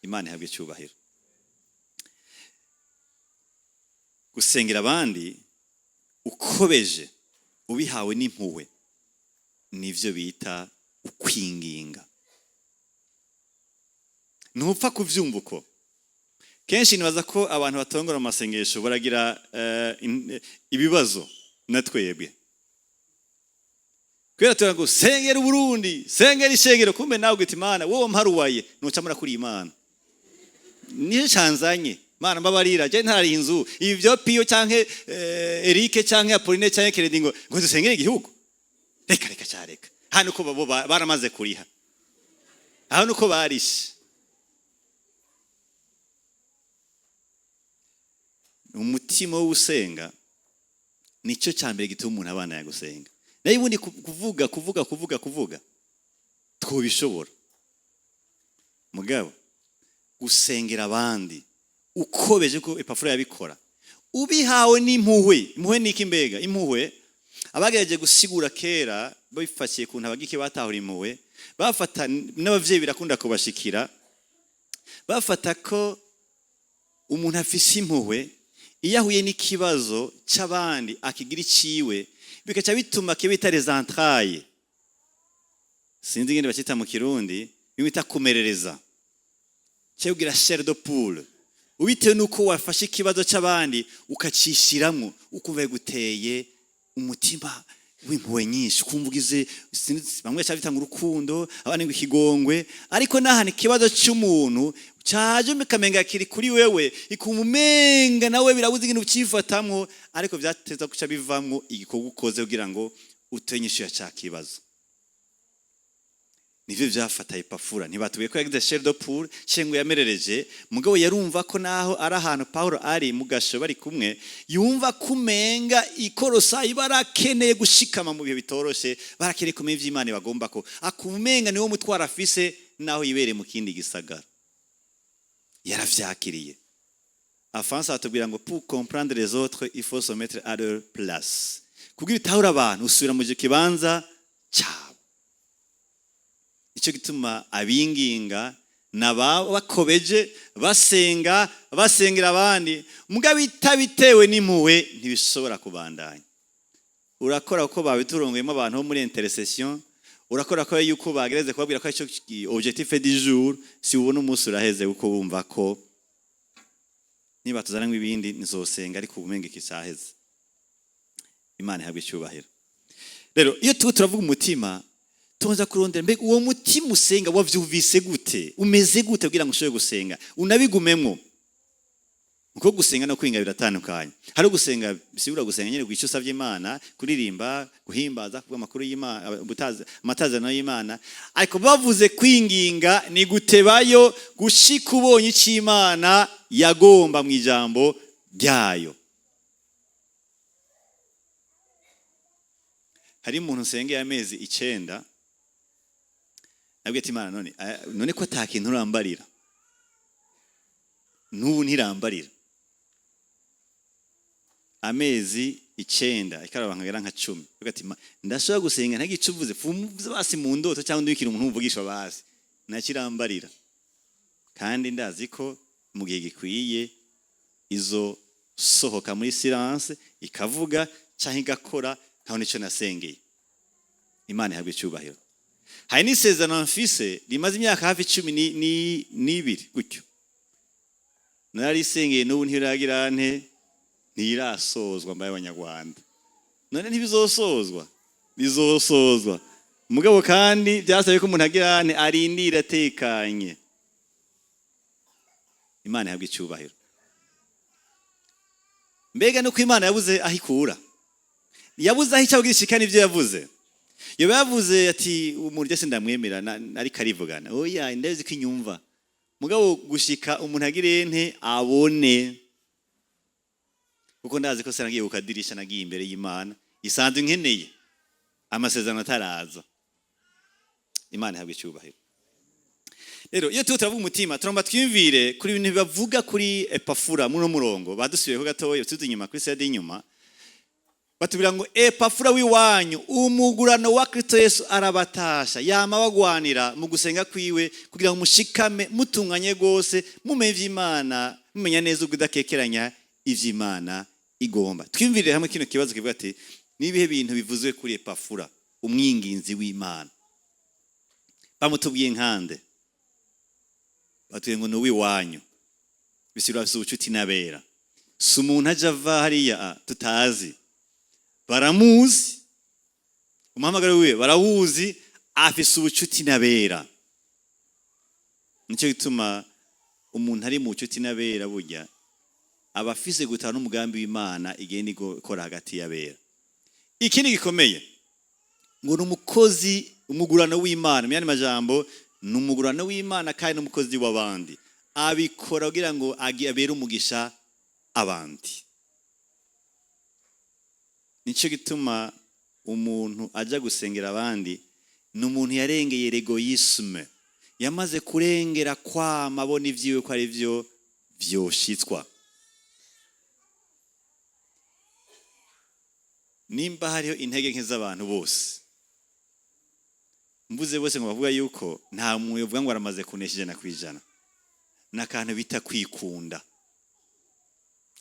Imana ihabwe icyubahiro. Gusengera abandi ukobeje, ubihawe n'impuhwe, nivyo bita ukwinginga. Ntupfa kuvyumva uko. Kenshi nibaza ko abantu batongora mu masengesho baragira ibibazo na twebwe, kubera tugira ngo sengera Uburundi, sengera ishengero, kumbe nawe ugita Imana wowe mparuwaye nuca murakuri Imana niyo canzanye. Mana, mbabarira, je ntari inzu ibi byo Piyo canke Eric canke Apolline canke Keredi ngo dusengere igihugu. Reka, reka, careka hano uko babo baramaze kuriha, aho nuko barishe. Umutima w'usenga nicyo cya mbere gituma umuntu abana yagusenga. Nayo ubundi kuvuga, kuvuga, kuvuga, kuvuga twobishobora, mugabo gusengera abandi ukobeje ko Epafura yabikora, ubihawe n'impuhwe. Impuhwe ni iki mbega? Impuhwe abagerageje gusigura kera bifashiye kuntu abagike batahura impuhwe, bafata n'abavyeyi birakunda kubashikira, bafata ko umuntu afise impuhwe iyo ahuye n'ikibazo c'abandi akigira iciwe, bigaca bituma kibita les entrailles, sinzi ingene bacita mu Kirundi, bimita kumerereza cyangwa chair de poule, ubitewe nuko wafashe ikibazo c'abandi ukacishiramwo, ukumva guteye umutima w'impuhwe nyinshi, ukumva ugize, bamwe baca bitanga urukundo, abandi ngo ikigongwe. Ariko nahana ikibazo c'umuntu caje ukamenga kiri kuri wewe, ikumva umenga nawe birabuze ibintu ucifatamwo, ariko vyateza guca bivamwo igikorwa ukoze kugira ngo utoye inyishu ya ca kibazo. Nivyo vyafata Epafura. Ntibatubwiye ko yagize chair de poule cengo yamerereje, mugabo yarumva ko naho ari ahantu Paulo ari mu gasho bari kumwe, yumva kumenga ikorosayi barakeneye gushikama mu bihe bitoroshe, barakeneye kumenya ivy'Imana bagomba, ko akumenga niwo mutwara afise naho yibereye mu kindi gisagara. Yaravyakiriye. Afansa atubwira ngo pour comprendre les autres, il faut se mettre à leur place. Kugira utahure abantu, usubira mu kibanza cyabo. Icyo gituma abinginga nabakobeje basenga, basengera abandi, mugabo itabitewe n'impuhwe ntibishobora kubandanya. Urakora uko babiturongeyemo abantu bo muri intercession, urakora ko yuko bagereze kubabwira ko icyo objectif du jour, si ubona umunsi uraheze, kuko wumva ko niba tuzana ibindi nizosenga, ariko ubumenga ikisaheze. Imana ihabwe icyubahiro. Rero iyo tuba turavuga umutima, tubanza kurondera mbega uwo mutima usenga wavyumvise gute, umeze gute, kugira ngo ushobore gusenga unabigumemwo. Uko gusenga no kwinga biratandukanye. Hari gusenga bisigura gusenga nyine guicyo usavye Imana, kuririmba, guhimbaza, kuvuga amakuru y'Imana, amatazano y'Imana. Ariko bavuze kwinginga ni gutebayo gushika ubonye icyo Imana yagomba mu ijambo ryayo. Hari umuntu usengeye amezi 9, nabwiye ati Imana none ko ata kintu urambarira, n'ubu ntirambarira. Amezi 9 ikaraba nkagera nka 10, ati ndashobora gusenga ntagicuvuze basi mu ndoto cyangwa ndikira umuntu umvugisha basi nakirambarira, kandi ndazi ko mu gihe gikwiye izo sohoka muri silence ikavuga cyangwa igakora nkaho nico nasengeye. Imana ihabwe icyubahiro. Hari n'isezerano mfise rimaze imyaka hafi 12 gutyo, nararisengeye n'ubu ntiragira nte, ntirasozwa. Mbaye abanyarwanda none ntibizosozwa, bizosozwa mugabo kandi byasabye ko umuntu agira nte, arindira atekanye. Imana ihabwe icyubahiro. Mbega nuko Imana yabuze aho ikura, yabuze aho icyo bwishika n'ibyo yavuze. Yoba yavuze ati umuntu se ndamwemera ariko arivugana, oya ndazi ko inyumva, mugabo gushika umuntu agire nte abone, kuko ndazi ko sinagiye kukadirisha, nagiye imbere y'Imana isanzwe nkeneye amasezerano ataraza. Imana ihabwe icyubahiro. Rero iyo tuba turavuga umutima, turomba twiyumvire kuri ibintu bavuga kuri Epafura muri uno murongo badusubiyeho gatoya, tuzi inyuma kuri side y'inyuma. Batubwira ngo Epafura w'iwanyu, umugurano wa Kristo Yesu, arabatasha, yama bagwanira mu gusenga kwiwe kugira ngo mushikame mutunganye rwose, mumenye ivy'Imana, mumenya neza ubwo ivy'Imana igomba. Twiyumvirire hamwe kino kibazo kivuga ati: nibihe bintu bivuzwe kuri Epafura, umwinginzi w'Imana? Bamutubwiye nkande? Batubwiye ngo ni uw'iwanyu, bisigura afise ubucuti n'abera. Si umuntu aja ava hariya tutazi, baramuzi, umuhamagaro wiwe barawuzi, afise ubucuti n'abera. Nicyo gituma umuntu ari mu bucuti n'abera burya aba afise gutaha n'umugambi w'Imana igenda ikora hagati y'abera. Ikindi gikomeye ngo ni umukozi, umugurano w'Imana. Mu yandi majambo, ni umugurano w'Imana kandi n'umukozi w'abandi, abikora kugira ngo abere umugisha abandi. Nicyo gituma umuntu ajya gusengera abandi ni umuntu yarengeye l'égoïsme, yamaze kurengera kwama abona ibyiwe ko ari byo vyoshitswa. Nimba hariho intege nke z'abantu bose, mvuze bose ngo bavuga yuko nta muntu yovuga ngo aramaze kunesha 100%, n'akantu bita kwikunda.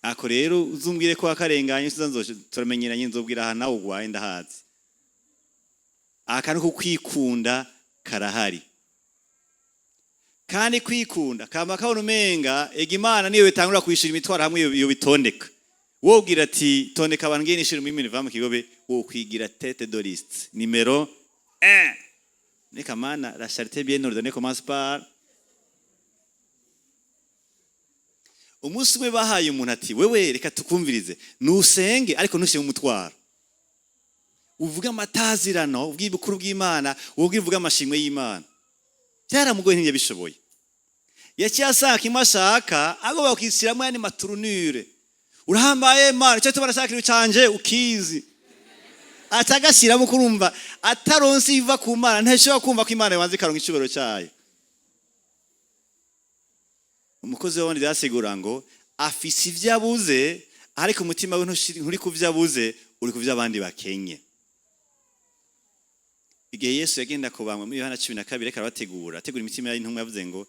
Ako rero uzumbwire ko wakarenganye, turamenyeranye, nzobwira aha nawe ugwaye ndahazi. Akantu ko kwikunda karahari, kandi kwikunda kama kabona umenga ega Imana niyo bitangura kwishura imitwaro hamwe iyo bitondeka. Wobwira ati: "Tondeka abantu ngiye nishura muri minerval mu Kigobe", wo kwigira tête de liste numéro 1. Neka mana, la charité bien ordonnée commence par. Umunsi umwe bahaye umuntu ati: "Wewe reka tukumvirize, nusenge ariko ntushyire umutwaro, uvuge amatazirano, uvuge ibukuru bw'Imana, uvuge amashimwe y'Imana." Byaramugoye, ntiyabishoboye. Yaciye asanga kimwe ashaka agomba kwishyiramo yandi maturunure: "Urahambaye Mana, icyo tubona ashaka canje ukizi." Atagashyiramo kurumva ataronse iva ku Mana, ntashobora kumva ko Imana yabanza ikaronka icyubahiro cyayo. Umukozi w'abandi byasigura ngo afise ibyo abuze, ariko umutima we nturi ku byo abuze, uri ku byo abandi bakenye. Igihe Yesu yagenda kubambwa muri Yohana 12, ariko arabategura, ategura imitima y'intumwa, yavuze ngo: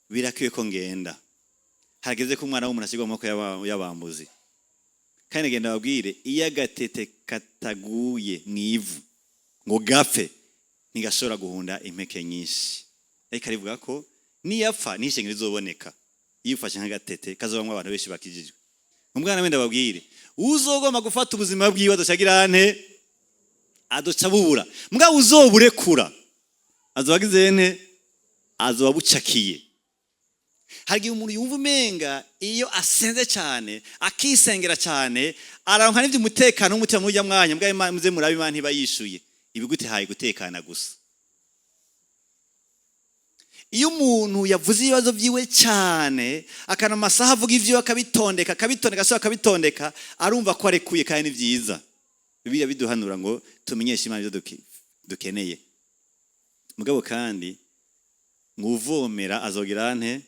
"Birakwiye ko ngenda, hageze ko umwana w'umuntu ashyirwa mu maboko y'abambuzi. Kandi agenda babwire, iyo agatete kataguye mu ivu ngo gapfe, ntigashobora guhunda impeke nyinshi." Ariko arivuga ko niyapfa n'ishengero rizoboneka yifashe nk'agatete kazobamwo abantu benshi bakijijwe. Umwana wenda babwire, uzogomba gufata ubuzima bwiwe adocagira nte? Adoca bubura. Mbwa uzoburekura azoba agize nte? Azoba bucakiye. Hari igihe umuntu yumva umenga iyo asenze cyane, akisengera cyane, araronka n'ibyo umutekano w'umutima muri ujya mwanya. Mbwa muze murabe, Imana ntiba yishuye ibigutehaye gutekana gusa. Iyo umuntu yavuze ibibazo byiwe cyane, akana amasaha avuga ibyo, akabitondeka, akabitondeka, asubira akabitondeka, arumva ko arekuye, kandi ni byiza. Bibiliya biduhanura ngo tumenyeshe Imana ibyo dukeneye. Mugabo kandi ngo uvomera azogira nte?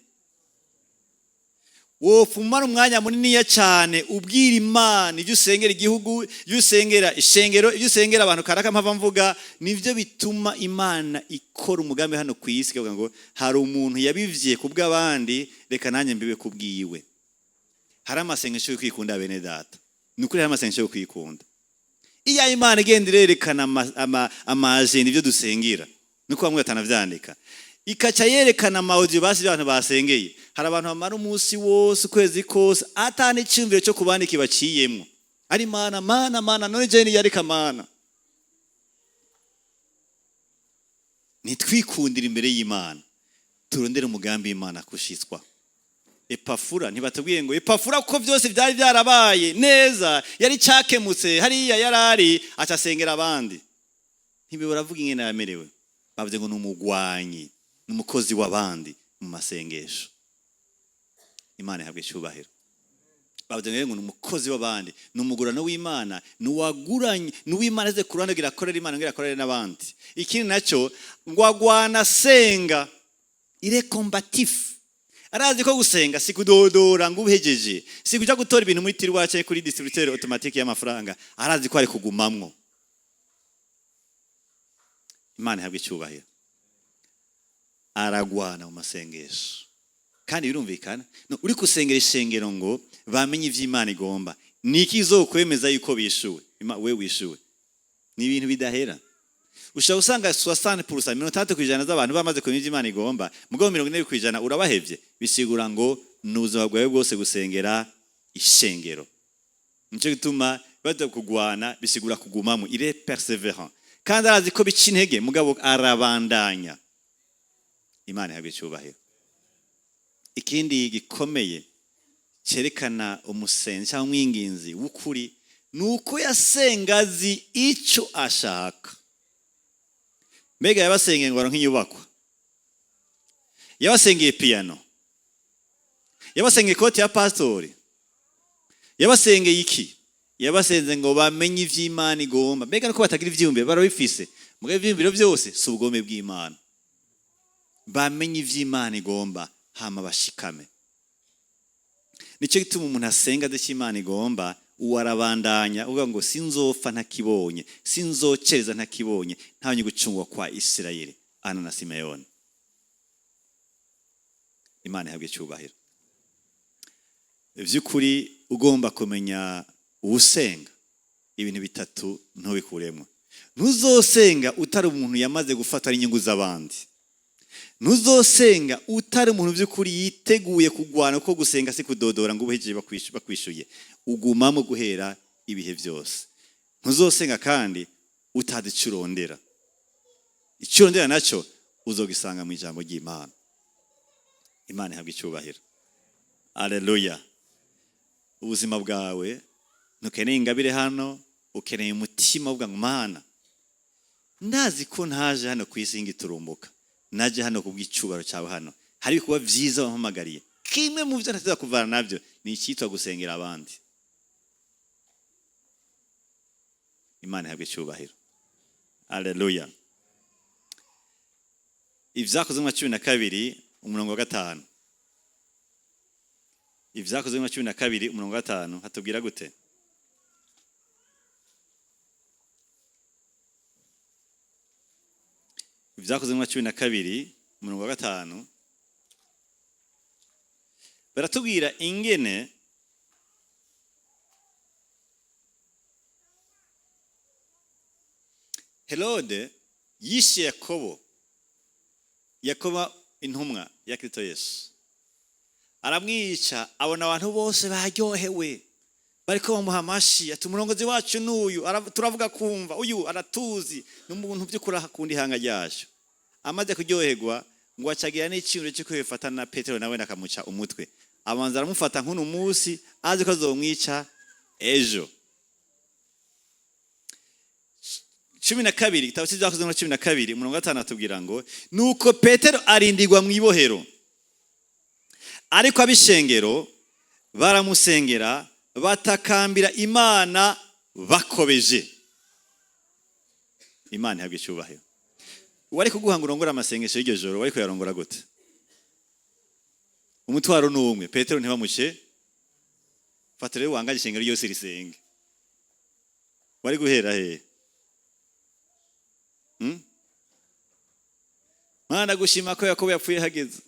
Wopfa umara umwanya muniniya cyane ubwira Imana ibyo usengera igihugu, ibyo usengera ishengero, ibyo usengera abantu karaka. Mpava mvuga nibyo bituma Imana ikora umugambi hano ku isi, ikavuga ngo: "Hari umuntu yabivye ku bw'abandi, reka nanjye mbibe ku bwiwe." Hari amasengesho yo kwikunda, bene data, ni ukuri, hari amasengesho yo kwikunda. Iyo Imana igenda irerekana amajenda ibyo dusengera, nuko bamwe batanavyandika, ikaca yerekana ama audio basi abantu basengeye. Hari abantu bamara umunsi wose, ukwezi kose, atana icyumviro cyo kubandika baciyemwo, ari Mana, Mana, Mana, none je yareka Mana. Nitwikundira imbere y'Imana, turondere umugambi w'Imana kushitswa. Epafura, ntibatubwiye ngo Epafura ko byose byari byarabaye neza, yari cyakemutse hariya yarari, acasengera abandi. Ntibiburavuga ingene yamerewe, bavuze ngo ni umugwanyi, ni umukozi w'abandi mu masengesho. Imana ihabwa icyubahiro. Bavuze ngo ni umukozi w'abandi, ni umugurano w'Imana, ni uwaguranye, ni uw'Imana aze ku ruhande kugira akorere Imana, kugira akorere n'abandi. Ikindi nacyo ngo agwana asenga, il est combatif, Arazi ko gusenga si kudodora ngo ubihejeje, si kuja gutora ibintu muri tiroir canke kuri distributeur automatique y'amafaranga. Arazi ko ari kugumamwo. Imana ihabwe icyubahiro. Aragwana mu masengesho, kandi birumvikana. No, uri gusengera ishengero ngo bamenye ivy'Imana igomba, niki izokwemeza yuko bishuwe? We wishuwe ni ibintu bidahera. Ushobora usanga 60%, 60% z'abantu bamaze kumenya ivyo Imana igomba, mugabo 40% urabahevye. Bisigura ngo ni ubuzima bwawe bwose gusengera ishengero. Nico gituma baza kugwana, bisigura kugumamo. Il est persévérant, kandi arazi ko bica intege, mugabo arabandanya. Imana ihabwe icyubahiro. Ikindi gikomeye cyerekana umusenzi cyangwa umwinginzi w'ukuri ni uko yasenga azi icyo ashaka. Mbega yabasengeye ngo baronke inyubakwa? Yabasengeye piyano? Yabasengeye ikoti ya pastori? Yabasengeye iki? Yabasenze ngo bamenye ivy'Imana igomba. Mbega nuko batagira ivyiyumviro? Barabifise, mugabo ivyiyumviro byose si ubugome bw'Imana. Bamenye ivy'Imana igomba, hama bashikame. Nicyo gituma umuntu asenga azi icyo Imana igomba, uwo arabandanya uvuga ngo sinzopfa ntakibonye, sinzocereza ntakibonye, ntabonye gucungwa kwa Isirayeli. Ana na Simeyoni. Imana ihabwe icyubahiro. By'ukuri ugomba kumenya uwusenga, ibintu bitatu ntubikuremo. Ntuzosenga utari umuntu yamaze gufata inyungu z'abandi. Ntuzosenga utari umuntu by'ukuri yiteguye kugwana, kuko gusenga si kudodora ngo ubuhejeje bakwishuye. Ugumamo guhera ibihe byose. Ntuzosenga kandi utazi icyo urondera. Icyo urondera nacyo uzogisanga mu ijambo ry'Imana. Imana ihabwa icyubahiro. Aleluya. Ubuzima bwawe ntukeneye ingabire hano, ukeneye umutima uvuga ngo Mana, ndazi ko ntaje hano ku isi ngiturumbuka, naje hano kubw'icubaro cyawe. Hano hari ibikorwa vyiza wampamagariye. Kimwe mu byo ntateza kuvana nabyo ni icyitwa gusengera abandi. Imana ihabwe icyubahiro. Aleluya. Ibyakozwe nka 12 umurongo wa 5. Ibyakozwe nka 12 umurongo wa 5 hatubwira gute? Ibyakozwe nka 12 umurongo wa 5 baratubwira ingene Herode yishe Yakobo, Yakobo intumwa ya Kristo Yesu, aramwica. Abona abantu bose baryohewe, bariko bamuha amashi, ati umurongozi wacu n'uyu, turavuga kumva uyu aratuzi, ni umuntu by'ukuri akunda ihanga ryacu. Amaze kuryoherwa ngo acagira n'iciyumviro cyo kwifata na Petero, nawe nakamuca umutwe. Abanza aramufata nk'uno munsi, azi ko azomwica ejo. 12, igitabo cy'Ibyakozwe na 12 umurongo wa 5 atubwira ngo nuko Petero arindirwa mu ibohero, ariko ab'ishengero baramusengera, batakambira Imana bakobeje. Imana ihabwe icyubahiro. Wari kuguha ngo urongore amasengesho y'iryo joro, wari kuyarongora gute? Umutwaro ni umwe, Petero ntibamuce. Fata rero wangaje ishengero ryose risenge. Wari guhera he? Mana, gushima ko Yakobo yapfuye hageze.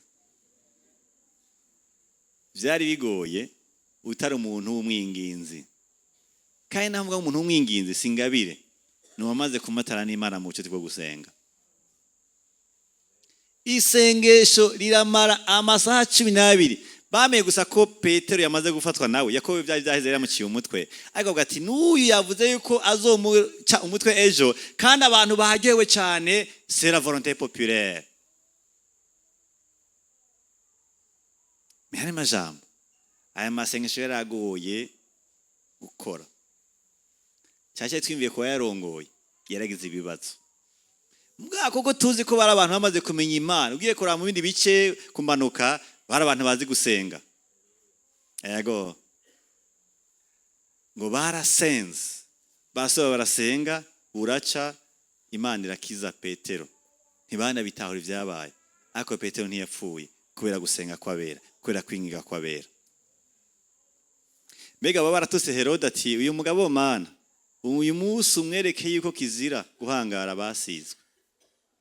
Byari bigoye utari umuntu w'umwinginzi. Kandi navuga umuntu w'umwinginzi singabire, ni uwamaze kumatara n'Imana mu bucuti bwo gusenga. Isengesho riramara amasaha 12. Bamenye gusa ko Petero yamaze gufatwa nawe, Yakobo byari byaheze yaramuciye umutwe. Ariko avuga ati n'uyu yavuze yuko azomuca umutwe ejo, kandi abantu bahagewe cyane, c'est la volonté populaire. Mihari majambo, aya masengesho yaragoye gukora. Cyane twimviye kuba yarongoye, yaragize ibibazo. Mbwa koko tuzi ko bari abantu bamaze kumenya Imana. Ugiye kuraba mu bindi bice kumanuka, bari abantu bazi gusenga. Yego. Ngo barasenze. Basaba barasenga, buraca, Imana irakiza Petero. Ntibanabitahura ibyabaye. Ariko Petero ntiyapfuye kubera gusenga kw'abera. Kubera kwinginga kw'abera. Mbega baba baratuse Herode ati: "Uyu mugabo, Mana, uyu munsi umwereke yuko kizira guhangara basizwe."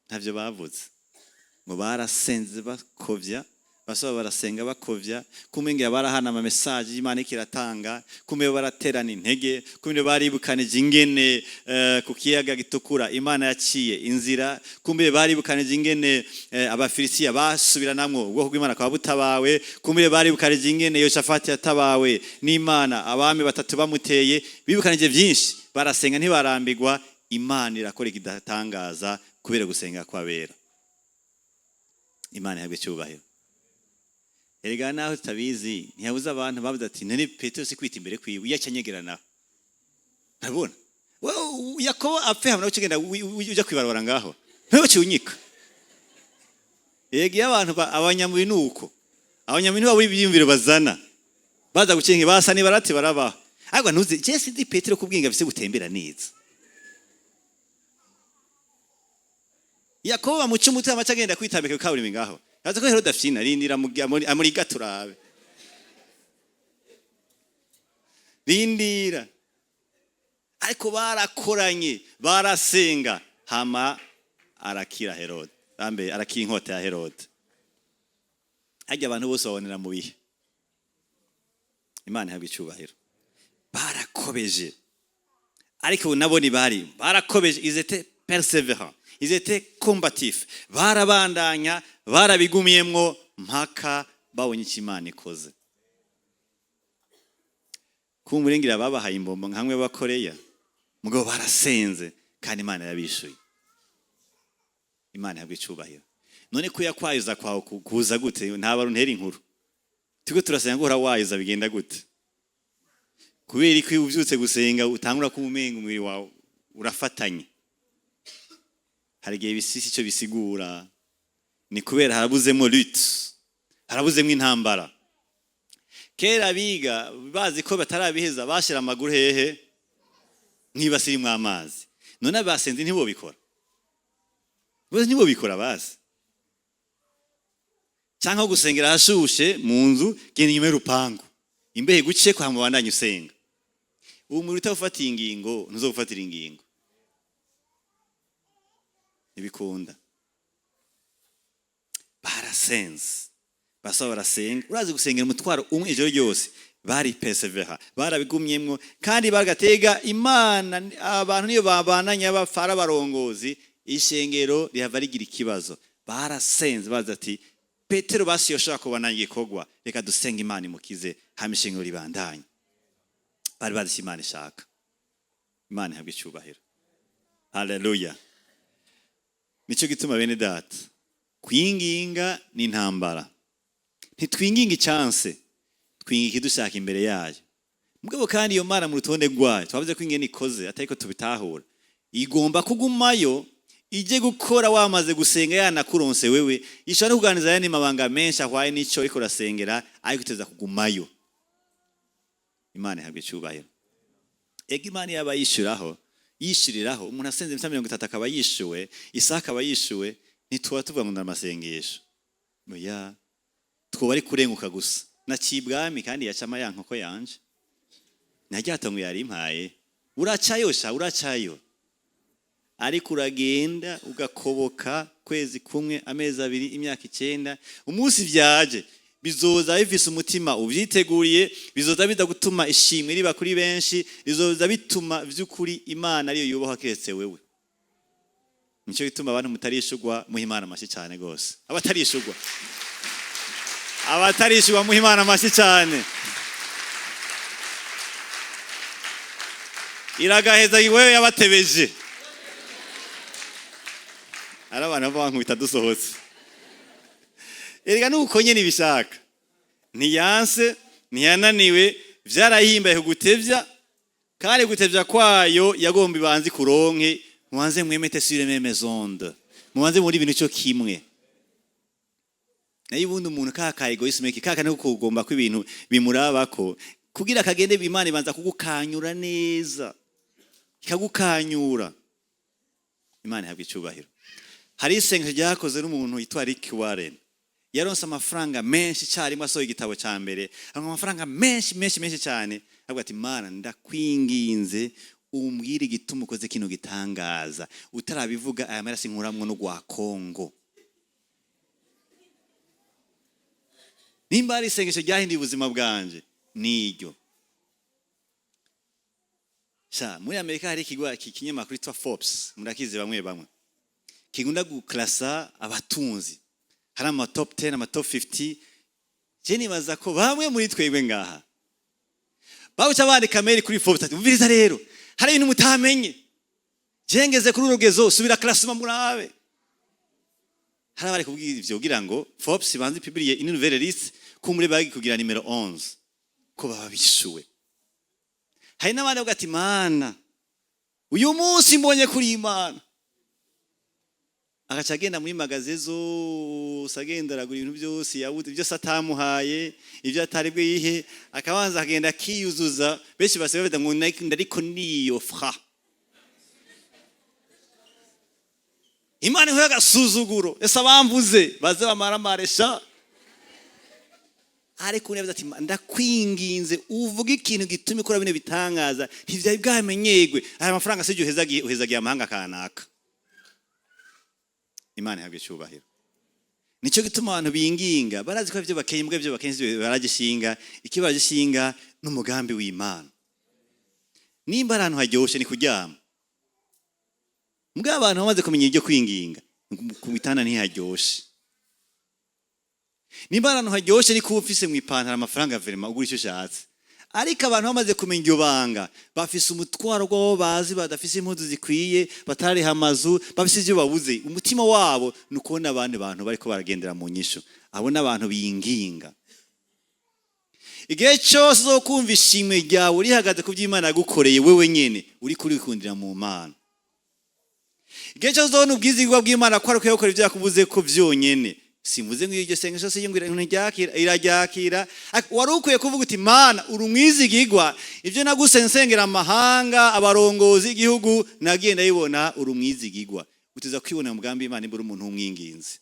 Ntavyo bavuze. Ngo barasenze bakovya, basaba, barasenga bakovya, kumengera barahana ama message y'Imana ikiratanga, kumbe baraterana intege, kumbe baribukanije ingene ku kiyaga gitukura Imana yaciye inzira, kumbe baribukanije ingene Abafilisitiya basubiranamwo ubwoko bw'Imana kwa butabawe, kumbe baribukanije ingene Yoshafati yatabawe n'Imana abami batatu bamuteye. Bibukanije byinshi, barasenga ntibarambigwa. Imana irakora ikidatangaza kubera gusenga kw'abera. Imana ihabwe icyubahiro. Erega naho tutabizi, ntiyabuze abantu bavuze ati: "None Petero si kwita imbere kwiwe iyo acanyegera nawe ntabona Yakobo apfe hamwe nawe ugenda ujya kwibarabara ngaho ntibaciye unyika." Yego, iyo abantu abanyamubiri ni uko, abanyamubiri ntibabura ibyiyumviro bazana, baza gukinga basa nibarati barabaho. Ariko ntuzi je sinzi Petero kubwinga bise gutembera neza. Yakobo bamuca umutwe, amaca agenda kwitambika ku kaburimbo ngaho. Yaza ko Herode afyina, rindira amuriga turabe, rindira. Ariko barakoranye, barasenga, hama arakira Herode, bambe arakira inkota ya Herode. Harya abantu bose babonera mu bihe. Imana ihabwa icyubahiro. Barakobeje, ariko nabo ntibari barakobeje. Ils étaient persévérants, ils étaient combatifs, barabandanya, barabigumiyemwo mpaka babonye icyo Imana ikoze. Kumurengera babahaye imbombo nkamwe b'Abakoreya, mugabo barasenze kandi Imana yabishuye. Imana ihabwa icyubahiro. None ko yakwayuza kwawe kuza gute? Nta baruntera inkuru, turiko turasenga guhora wayuza bigenda gute? Kubera ko iyo ubyutse gusenga utangura kuba umenga umubiri wawe urafatanye. Hari igihe bisisi icyo bisigura ni kubera harabuzemo lutte, harabuzemo intambara. Kera biga bazi ko batarabiheza, bashira amaguru hehe? Nk'ibasi irimwo amazi. None abasenze ntibobikora? Bose ntibobikora bazi? Cyangwa gusengera ahashushe mu nzu, genda inyuma y'urupangu imbehe guce kwa mubandanye usenga. Uwo mubiri utawufatiye ingingo, ntuzogufatira ingingo, ntibikunda. Barasenze, basaba, barasenga. Urazi gusengera umutwaro umwe ijoro ryose? Bari persévérants, barabigumyemwo kandi bagatega Imana. Abantu niyo babananya bapfara abarongozi, ishengero rihava rigira ikibazo. Barasenze baza ati: "Petero basi yoshobora kubandanya igikorwa, reka dusenge Imana imukize, hama ishengero ribandanye." Bari bazi icyo Imana ishaka. Imana ihabwa icyubahiro. Haleluya! Nicyo gituma, bene data, kwinginga ni intambara. Ntitwinginga icyanse, twinginga ikidushaka imbere yayo. Mugabo kandi iyo Mana mu rutonde rwayo, twavuze ko ingene ikoze atariko tubitahura, igomba kugumayo ije gukora. Wamaze gusenga yanakuronse wewe, ishobora no kuganiriza ayandi mabanga menshi ahwaye n'icyo uriko urasengera, ariko iteza kugumayo. Imana ihabwa icyubahiro. Ega Imana yaba yishyuraho, yishyuriraho umuntu asenze iminota 30 akaba yishyuwe, isaha akaba yishyuwe, ntituba tuvuga ngo ndamasengesho. Oya, twoba ari kurenguka gusa. Naciye ibwami kandi yacama ya nkoko yanje naryatongo yari impaye. Uracayo sha, uracayo, ariko uragenda ugakoboka kwezi kumwe, amezi 2, imyaka 9. Umunsi vyaje bizoza bifise umutima ubyiteguriye, bizoza biza gutuma ishimwe riba kuri benshi, bizoza bituma vy'ukuri Imana ariyo yubahwa keretse wewe. Nicyo gituma abantu mutarishurwa muha Imana amashyi cyane gose. Abatarishurwa, abatarishurwa muha Imana amashyi cyane. Iragaheza wewe yabatebeje. Ari abantu bava bankubita dusohotse. Erega nuko nyene ibishaka, ntiyanse, ntiyananiwe, vyarahimbaye kugutevya, kandi gutevya kwayo yagomba ibanze kuronke mubanze mwemete sur les mêmes ondes, mubanze muri ibintu cyo kimwe. Nayo ubundi umuntu kaka egoisme kaka niko kugomba ko ibintu bimurabako kugira kagende. Imana ibanza kugukanyura neza, ikagukanyura. Imana ihabwa icyubahiro. Hari isengesho ryakoze n'umuntu yitwa Rick Warren. Yaronse amafaranga menshi icyarimwe, asohoye igitabo cya mbere, aronka amafaranga menshi menshi menshi cyane. Avuga ati: "Mana, ndakwinginze umbwire igituma ukoze kino gitangaza. Utarabivuga, aya maraso inkuramwo n'ugwa Kongo." Nimba hari isengesho ryahinduye ubuzima bwanje, niryo. Sha, muri Amerika hari ikigo, iki kinyamakuru cyitwa Forbes, murakizi bamwe bamwe, kigunda guklasa abatunzi. Hari ama top 10, ama top 50. Je nibaza ko bamwe muri twebwe ngaha bawuca bandika mail kuri Forbes ati: "Umviriza rero, hari ibintu mutamenye, je ngeze kuri urugezo, subira classement murabe." Hari abari kubwira ivyo kugira ngo Forbes banze publier une nouvelle liste, kumure bagi kugira numéro 11, ko baba bishuwe. Hari n'abandi bavuga ati: "Mana, uyu munsi mbonye kuri Imana." Agaca agenda muri magasin zose, agenda aragura ibintu byose yabuze, byose atamuhaye, ibyo atari bwe yihe, akabanza akagenda akiyuzuza. Benshi basigaye bavuga ngo ndariko niyofra Imana ihuye agasuzuguro, ese abamvuze baze bamaramaresha. Ariko undi yavuze ati: "Ndakwinginze uvuge ikintu gituma ikora bino bitangaza, ntivyari bwamenyerwe. Aya mafaranga sijye uhezagiye, uhezagiye amahanga kanaka." Imana ihabwe icyubahiro. Nicyo gituma abantu binginga barazi ko ibyo bakenye, mbwa ibyo bakenye baragishinga iki, baragishinga n'umugambi w'Imana. Nimba ari ahantu haryoshe ni kuryama, mbwa abantu bamaze kumenya ibyo kwinginga, ku bitanda ntiharyoshe. Nimba ari ahantu haryoshe ni kuba ufise mu ipantaro amafaranga, vraiment ugura icyo ushatse. Ariko abantu bamaze kumenya iryo banga, bafise umutwaro w'abo bazi badafise impuzu zikwiye, batariha amazu, bafise ibyo babuze. Umutima wabo ni ukubona abandi bantu bariko baragendera mu nyishu. Abo ni abantu binginga. Igihe cyose uzokumva ishimwe ryawe rihagaze ku by'Imana yagukoreye wewe nyene, uri kurikundira mu Mana. Igihe cyose uzobona ubwizigwa bw'Imana ko ari ukwiye ibyo yakuvuze ko byonyene, simvuze ngo iryo sengesho se ngo ntiryakira, iraryakira. Ariko wari ukwiye kuvuga uti: "Mana, uri umwizigigwa, ibyo naguse nsengera amahanga, abarongozi igihugu, nagiye ndabibona, uri umwizigigwa." Utiza kwibona mu mugambi w'Imana nimba uri umuntu w'umwinginzi.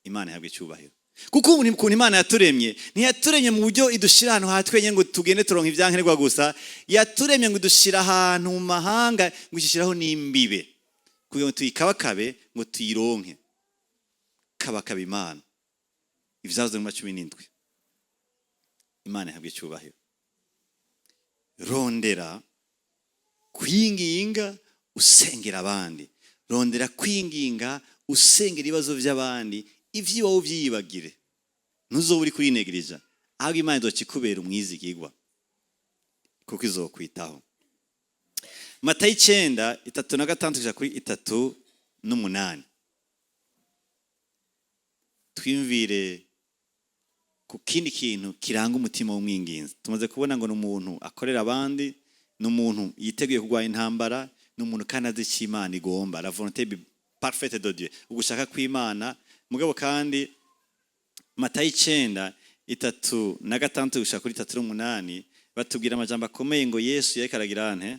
Imana ihabwe icyubahiro, kuko ubu ukuntu Imana yaturemye, ntiyaturemye mu buryo idushyira ahantu ha twenyine ngo tugende turonka ibyankenerwa gusa. Yaturemye ngo idushyira ahantu mu mahanga, ngo ishyiraho n'imbibe kugira ngo tuyikabakabe, ngo tuyironke. Kabakaba Imana. Ibyazo mu 17. Imana ihabwe icyubahiro. Rondera kwinginga usengera abandi, rondera kwinginga usengera ibibazo by'abandi, iby'iwawe ubyiyibagire. Ntuzobe uri kurinegirija, ahubwo Imana izoca ikubera umwizigigwa kuko izokwitaho. Matayo 9, 36 kugeza kuri 38. Twiyumvire ku kindi kintu kiranga umutima w'umwinginzi. Tumaze kubona ngo ni umuntu akorera abandi, ni umuntu yiteguye kurwanya intambara, ni umuntu kandi azi icyo Imana igomba, la volonté parfaite de Dieu, ugushaka kw'Imana. Mugabo kandi Matayo 9, 36 gushika kuri 38, batubwira amajambo akomeye ngo Yesu yariko aragira ante?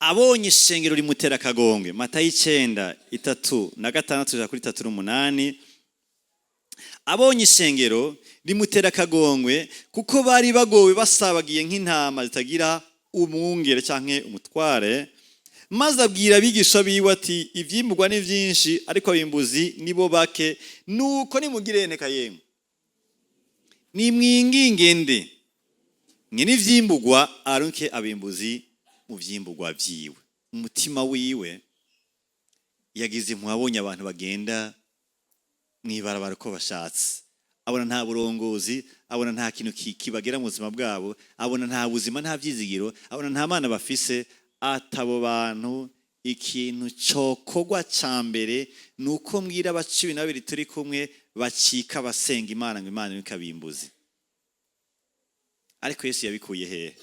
Abonye ishengero rimutera akagongwe. Matayo 9, 36 gushika kuri 38. Abonye ishengero rimutera akagongwe, kuko bari bagowe, basabagiye nk'intama zitagira umwungere canke umutware. Maze abwira abigisha biwe ati: "Ivyimburwa ni vyinshi, ariko abimbuzi nibo bake. Nuko nimugire nteka yemwe, nimwinginge nde nyene ivyimburwa arunke abimbuzi mu vyimburwa vyiwe." Umutima wiwe yagize impuhwe, abonye abantu bagenda mw'ibarabara uko bashatse, abona nta burongozi, abona nta kintu kibagera mu buzima bwabo, abona nta buzima, nta vyizigiro, abona nta mana bafise. Atabo bantu, ikintu cokogwa ca mbere ni uko mbwira aba 12 turi kumwe bacika basenga Imana ngo Imana ikabimbuzi. Ariko Yesu yabikuye hehe?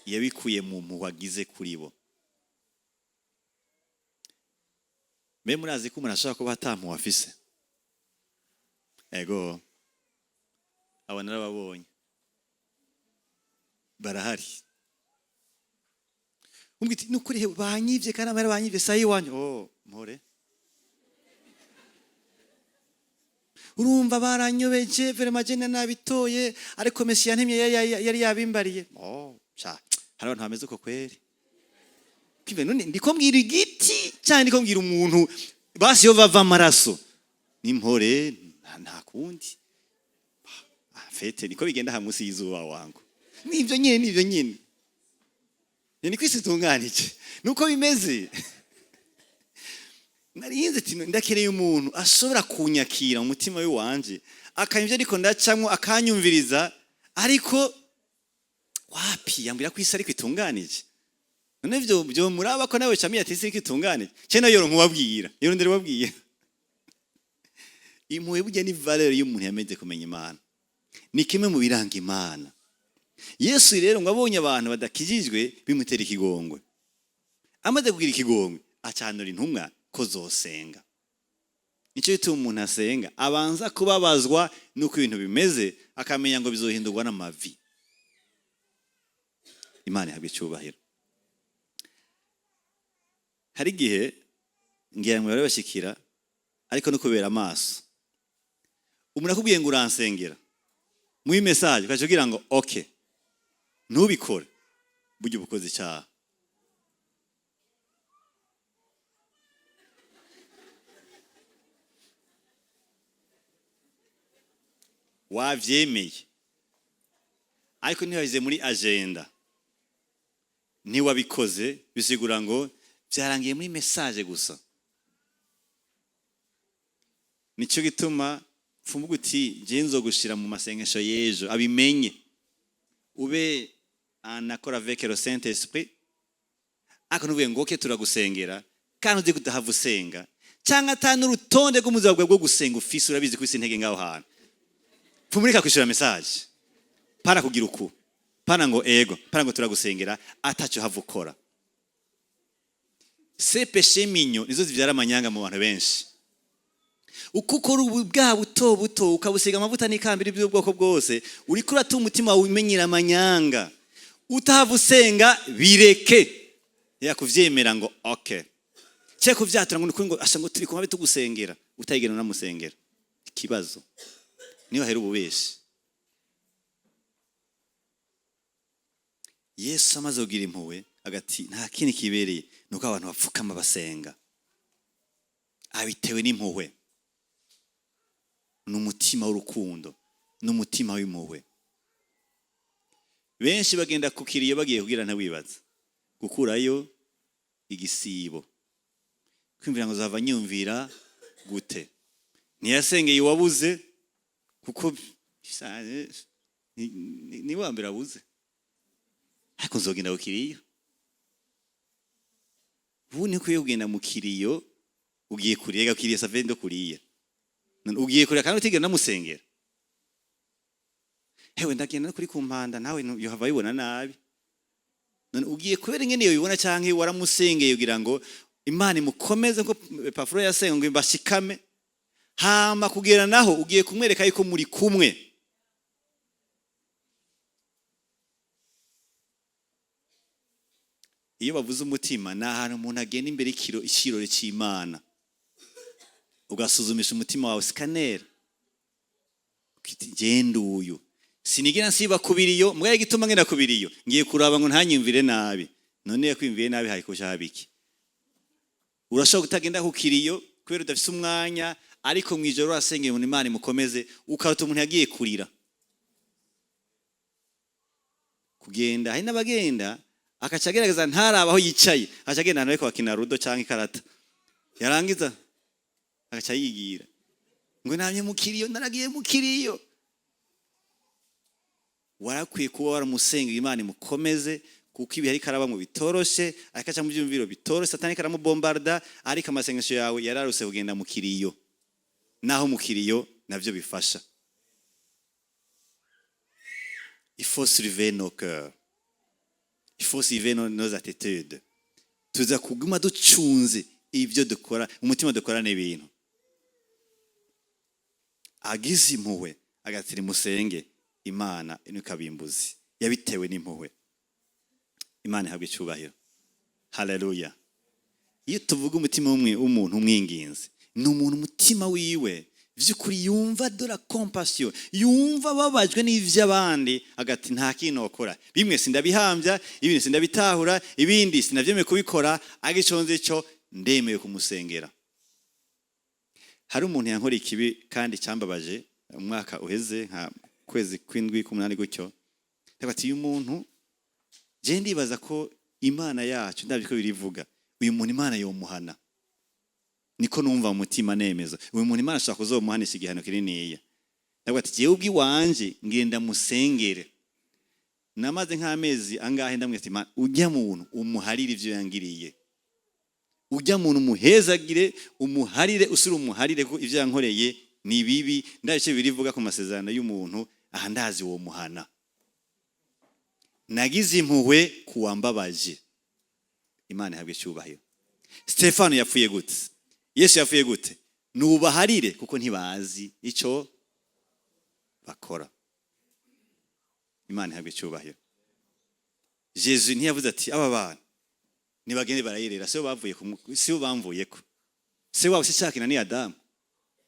Yabikuye mu mpuhwe agize kuri bo. Mbe murazi ko umuntu ashobora kuba ata mpuhwe afise? Ego, abo narababonye, barahari. Umbwira uti: "Nukuri he banyivye, kandi amahera banyivye sayi iwanyu." Oh. Mpore, urumva baranyobeje vraiment, je nabitoye, ariko Mesiya ntimye yari yabimbariye. Oh, sha, hari abantu bameze uko kweri. Kive none ndiko mbwira igiti cyangwa ndiko mbwira umuntu? Basi yo bava amaraso nimpore, nta kundi. Fete niko bigenda aha munsi y'izuba wangu. Nivyo nyene, nivyo nyene, ni kwisi tunganije nuko bimeze. Narinze ati ndakereye umuntu ashobora kunyakira mu mutima w'iwanje, akanyumvira ariko ndacamwo, akanyumviriza, ariko wapi, yambwira ko isi ariko itunganije. None byo muraba ko nawe camiye ati isi ariko itunganije cye, nayo yoro nkubabwira, yoro nderubabwira. Impuhwe burya ni valeur y'umuntu yamaze kumenya Imana, ni kimwe mu biranga Imana. Yesu rero ngo abonye abantu badakijijwe bimutera ikigongwe. Amaze kugira ikigongwe, acanura intumwa ko zosenga. Nicyo gituma umuntu asenga abanza kubabazwa n'uko ibintu bimeze, akamenya ngo bizohindurwa n'amavi. Imana ihabwa icyubahiro. Hari igihe ngira ngo bashikira, ariko no kubera amaso, umuntu akubwiye ngo uransengera muri message, ukaca ugira ngo okay, ntubikore. Burya uba ukoze icyaha. Wavyemeye, ariko ntiwabize muri agenda, ntiwabikoze, bisigura ngo byarangiye muri message gusa. Nicyo gituma mfumbuga uti je nzogushira mu masengesho y'ejo, abimenye, ube en accord avec le Saint Esprit. Ariko ntuvuge ngo okay, turagusengera, kandi uzi kudahava usenga, cyangwa ata n'urutonde rw'ubuzima bwawe bwo gusenga ufise. Urabizi ko isi intege ngaho hantu. Pfumurika kwishura message, pana kugira uku, pana ngo ego, pana ngo turagusengera, ataco hava ukora. Ces péchés mignons nizo zivyara amanyanga mu bantu benshi. Uko ukora ubu bwa buto buto, ukabusiga amavuta n'ikambiri by'ubwoko bwose, uriko uratuma umutima wawe umenyera amanyanga. Utahava usenga, bireke yakuvyemera ngo okay, cye kuvyatura ngo nukuri, ngo asha, ngo turi kumwe tugusengera, utayigena unamusengera. Ikibazo niyo hera ububeshi. Yesu amaze kugira impuhwe, agati nta kindi kibereye nuko abantu bapfukama basenga. Abitewe n'impuhwe, n'umutima w'urukundo, n'umutima w'impuhwe. Benshi bagenda ku kiriyo bagiye kugira ntawibaza gukurayo igisibo, kwiyumvira ngo zava nyumvira gute. Ntiyasengeye uwabuze, kuko ni wa mbere abuze, ariko nzogenda ku kiriyo. Ubu ntikwiye kugenda mu kiriyo ugiye kuriya kiriyo save ndo kuriya. None ugiye kurira kandi utigera unamusengera. Hewe, ndagenda no kuri kumpanda, nawe yohava abibona nabi. None ugiye kubera ingene yobibona, canke waramusengeye kugira ngo Imana imukomeze, nko Epafuro yasenga ngo bashikame? Hama kugera naho ugiye kumwereka yuko muri kumwe. Iyo bavuze umutima, ni ahantu umuntu agenda imbere ikirori cy'Imana, ugasuzumisha umutima wawe, scanner, genda uyu sinigira nsiba kubiriyo mbwa igituma ngenda kubiriyo, ngiye kuraba ngo ntanyumvire nabi. None yakwimviye nabi, hari kuja habiki? Urashobora kutagenda ku kiriyo kubera udafise umwanya, ariko mu ijoro urasengera umuntu Imana imukomeze, ukarota umuntu yagiye kurira. Kugenda, hari n'abagenda akaca agerageza ntaraba aho yicaye, akaca agenda ahantu bariko bakina rudo canke ikarata, yarangiza agaca yigira ngo namye mu kiriyo, naragiye mu kiriyo. Warakwiye kuba waramusengera Imana imukomeze, kuko ibihe ariko araba mu bitoroshe, ariko aca mu byumviro bitoroshe, Satani ariko aramubombarda, ariko amasengesho yawe yararuse kugenda mu kiriyo. Naho mu kiriyo navyo bifasha. Il faut surveiller nos cœurs, il faut surveiller nos attitudes. Tuza kuguma ducunze ibyo dukora, umutima dukora n'ibintu. Agize impuhwe agatira musenge Imana ikabimbuzi, yabitewe n'impuhwe. Imana ihabwa icyubahiro. Haleluya. Iyo tuvuga umutima w'umuntu umwinginzi, ni umuntu umutima wiwe vy'ukuri yumva de la compassion, yumva babajwe n'ivy'abandi, agati nta kintu wakora, bimwe sindabihambya, ibindi sindabitahura, ibindi sinavyemeye kubikora, ariko ico nzi cyo ndemeye kumusengera. Hari umuntu yankora ikibi kandi cyambabaje umwaka uheze, nka kwezi kw'indwi, k'umunani gutyo. Ndavuga ati: "Uyu muntu je ndibaza ko Imana yacu, ndabyo ko birivuga, uyu muntu Imana yomuhana." Niko numva mu mutima nemeza, uyu muntu Imana ashobora kuzomuhanisha igihano kininiya. Ndavuga ati: "Jewe ubwiwanje ngenda musengere." Namaze nk'amezi angahe ndamwita ati: "Imana, ujya muntu umuharire ivyo yangiriye, ujya muntu umuhezagire, umuharire, usure umuharire, ko ivyo yankoreye ni bibi. Ndabice birivuga ku masezerano y'umuntu aha, ndazi uwo muhana." Nagize impuhwe kuwambabaje. Imana ihabwe icyubahiro. Stefano yapfuye gute? Yesu yapfuye gute? Nubaharire kuko ntibazi icyo bakora. Imana ihabwe icyubahiro. Jesu ntiyavuze ati: "Aba bantu nibagende barayerera, sibo bavuye sibo bamvuyeko, se wabo si cyakina ni Adamu."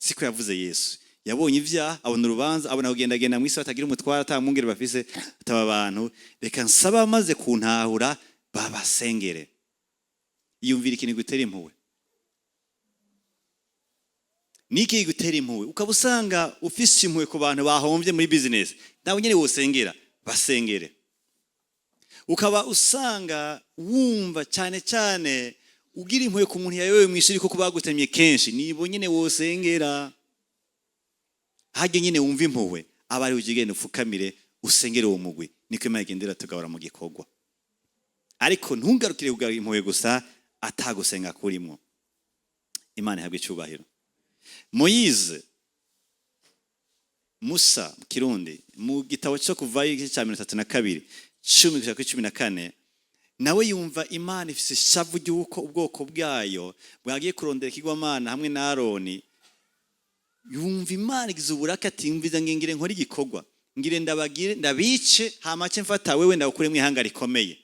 Siko yavuze. Yesu yabonye ibyaha, abona urubanza, abona kugendagenda mu isi batagira umutwara, atamwungere bafise, ataba abantu, reka nsaba amaze kuntahura babasengere. Yumvira ikintu gutera impuhwe. Niki gutera impuhwe? Ukaba usanga ufise impuhwe ku bantu bahomvye muri business, nawe nyene wosengera, basengere. Ukaba usanga wumva cyane cyane ugira impuhwe ku muntu yayobewe mu ishuri kuko bagutemye kenshi, nibo nyene wosengera. Harya nyene wumva impuhwe, aba ari uje ugenda upfukamire usengere uwo mugwi. Niko Imana igendera tugabura mu gikorwa. Ariko ntungarukire kugarura impuhwe gusa atagusenga kurimwo. Imana ihabwe icyubahiro. Moyize, Musa mu Kirundi, mu gitabo cyo Kuvayo igice cya 32, 10 kugera kuri 14, nawe yumva Imana ifise ishavu ry'uko ubwoko bwayo bwagiye kurondera ikigwamana hamwe na Aroni. Yumva Imana igize uburaka, ati: "Mviza ngingire nkore igikorwa, ngire ndabagire ndabice, hamace mfata wewe ndagukuremo ihanga rikomeye."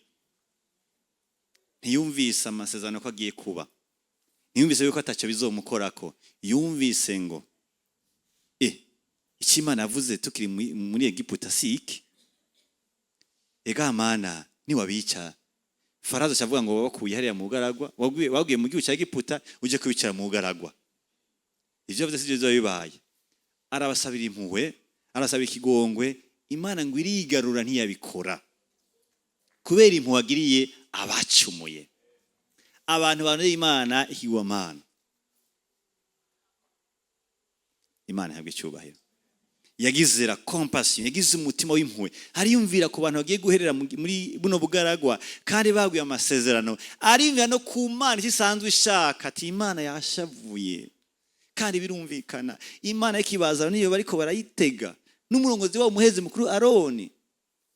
Ntiyumvise amasezerano ko agiye kuba, ntiyumvise yuko atacyo bizomukorako. Yumvise ngo icyo Imana yavuze tukiri muri Egiputa si iki? Ega Mana, niwabica, Farazo avuga ngo wabakuye hariya mu bugaragwa, waguye mu gihugu cya Egiputa uje kubicara mu bugaragwa. Ivyo yavuze sivyo bizoba bibaye. Arabasabira impuhwe, arasaba ikigongwe. Imana ngo irigarura, ntiyabikora kubera impuhwe agiriye abacumuye, abantu banduye Imana ikigwamana. Imana ihabwa icyubahiro. Yagize la compassion, yagize umutima w'impuhwe, ariyumvira ku bantu bagiye guherera muri buno bugaragwa kandi baguye amasezerano, ariyumvira no ku Mana icyo isanzwe ishaka, ati: "Imana yashavuye." Kandi birumvikana, Imana y'ikibaza niyo bariko barayitega n'umurongozi wabo, umuhezi mukuru Aroni.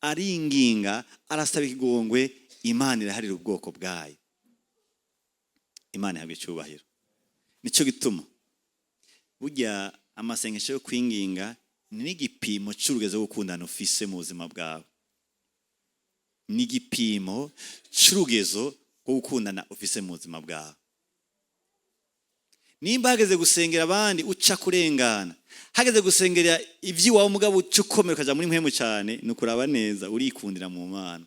Aringinga, arasaba ikigongwe, Imana iraharira ubwoko bwayo. Imana ihabwa icyubahiro. Nicyo gituma burya amasengesho yo kwinginga ni n'igipimo cy'urugezo rwo gukundana ufise mu buzima bwawe, ni igipimo cy'urugezo rwo gukundana ufise mu buzima bwawe. Nimba hageze gusengera abandi uca kurengana, hageze gusengera iby'iwawe mugabo uca ukomera ukaja muri mpwemu cyane, ni ukuraba neza urikundira mu Mana.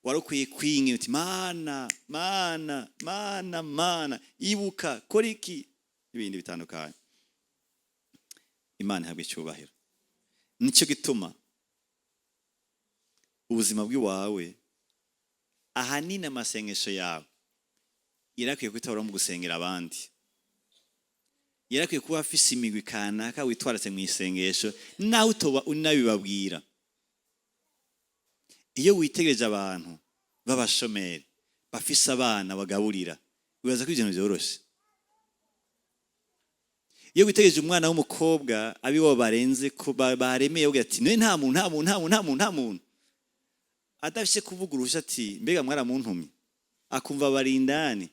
Wari ukwiye kwinginga uti: "Mana, Mana, Mana, Mana, ibuka, kora iki," n'ibindi bitandukanye. Imana ihabwa icyubahiro. Nicyo gituma ubuzima bw'iwawe, ahanini amasengesho yawe yarakwiye kwitabura mu gusengera abandi, yarakwiye kuba afise imigwi kanaka witwaratse mu isengesho, nawe utoba unabibabwira. Iyo witegereje abantu b'abashomeri bafise abana bagaburira, wibaza ko ibintu byoroshe. Iyo witegereje umwana w'umukobwa abiwabo barenze ko baremeye, ugira ati: "None nta muntu, nta muntu, nta muntu, nta muntu, nta muntu," adafise kuvuga uruhusha, ati: "Mbega mwaramuntumye?" Akumva bari indani,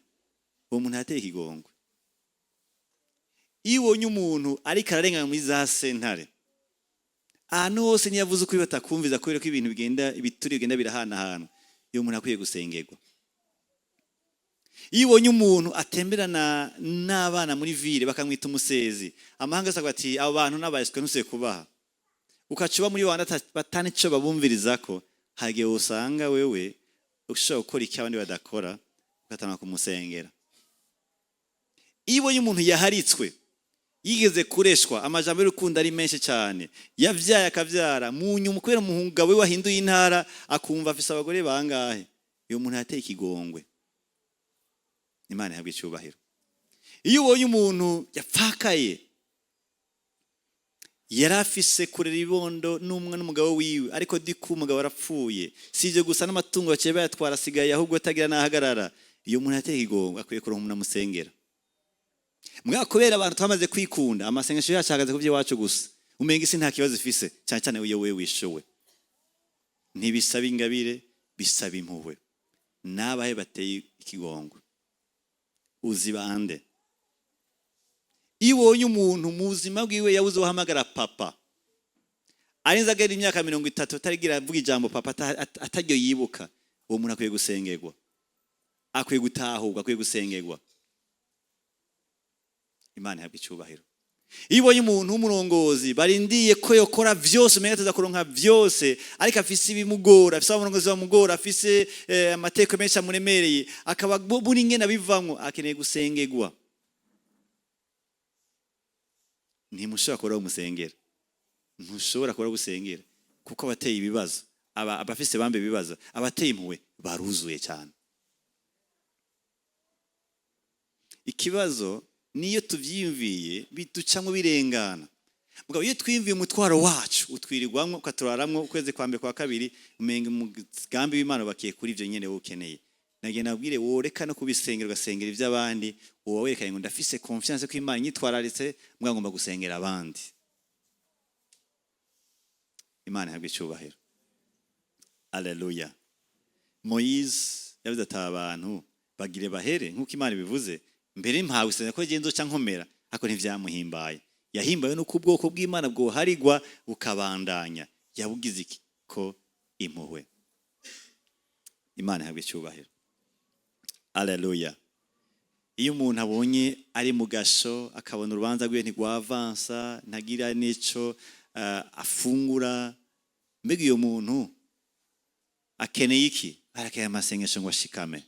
uwo muntu yateye ikigongwe. Iyo ubonye umuntu ariko ararengana muri za sentare, ahantu hose, niyo ukuri batakumviza kubera ko ibintu bigenda, ibituri bigenda birahanahana, iyo umuntu akwiye gusengerwa. Iyo ubonye umuntu atemberana n'abana muri ville bakamwita umusezi, amahanga asabwa ati abo bantu n'abayiswe ntusuye kubaha, ukaca uba muri bandi batana ico babumvirizako, hari igihe usanga wewe ushobora gukora icyo abandi badakora, ugatanga kumusengera. Iyo ubonye umuntu yaharitswe, yigeze kureshwa, amajambo y'urukundo ari menshi cyane, yavyaye akavyara, mu nyuma kubera umugabo we wahinduye intara akumva afise abagore bangahe, uyo muntu yateye ikigongwe. Imana ihabwe icyubahiro. Iyo ubonye umuntu yapfakaye, yari afise kurera ibibondo n'umwe n'umugabo wiwe, ariko diku umugabo arapfuye, si ibyo gusa, n'amatungo baciye bayatwara, asigaye ahubwo atagira n'ahagarara, iyo umuntu yateye ikigongwe akwiye kuronka umuntu amusengera. Mugabo kubera abantu twamaze kwikunda, amasengesho yacu ahagaze ku by'iwacu gusa, umenga isi nta kibazo ifise, cyane cyane iyo wewe wishowe. Ntibisaba ingabire, bisaba impuhwe. N'abahe bateye ikigongwe? Uzi bande? Iyo ubonye umuntu mu buzima bwiwe yabuze uhamagara papa, arinze agera imyaka 30 atarigira avuga ijambo papa, ataryo yibuka, uwo muntu akwiye gusengerwa, akwiye gutahurwa, akwiye gusengerwa. Imana ihabwa icyubahiro. Iyo ubonye umuntu w'umurongozi barindiye ko yokora vyose, umenga ataza kuronka vyose, ariko afise ibimugora, afise abarongozi bamugora, afise amateko menshi amuremereye, akaba buri ingene abivamwo, akeneye gusengerwa. Ntimushobora kubura umusengera, ntushobora kubura gusengera, kuko abateye ibibazo, abafise bambe ibibazo, abateye impuhwe baruzuye cyane. Ikibazo niyo tuvyiyumviye biducamwo birengana. Mugabo iyo twiyumviye umutwaro wacu utwirirwamwo ukaturaramwo ukwezi kwa mbere kwa kabiri, umenga umugambi w'Imana bakiye kuri ivyo nyene wowe ukeneye. Nagiye nabwire woreka no kubisengera ugasengera ivy'abandi, wowe werekanye ngo ndafise confiance ko Imana inyitwararitse, mugabo ngomba gusengera abandi. Imana ihabwe icyubahiro. Alleluia. Moise yavuze ati abantu bagire bahere nk'uko Imana ibivuze, mbere mpawe isezerano ko ngiye nzoca nkomera, ariko ntivyamuhimbaye. Yahimbawe nuko ubwoko bw'Imana bwoharigwa bukabandanya. Yabugize iki? Ko impuhwe. Imana ihabwe icyubahiro. Alleluia. Iyo umuntu abonye ari mu gasho, akabona urubanza rwiwe ntigwavansa, ntagira n'ico afungura, mbega uyo muntu akeneye iki? Arakeneye amasengesho ngo ashikame.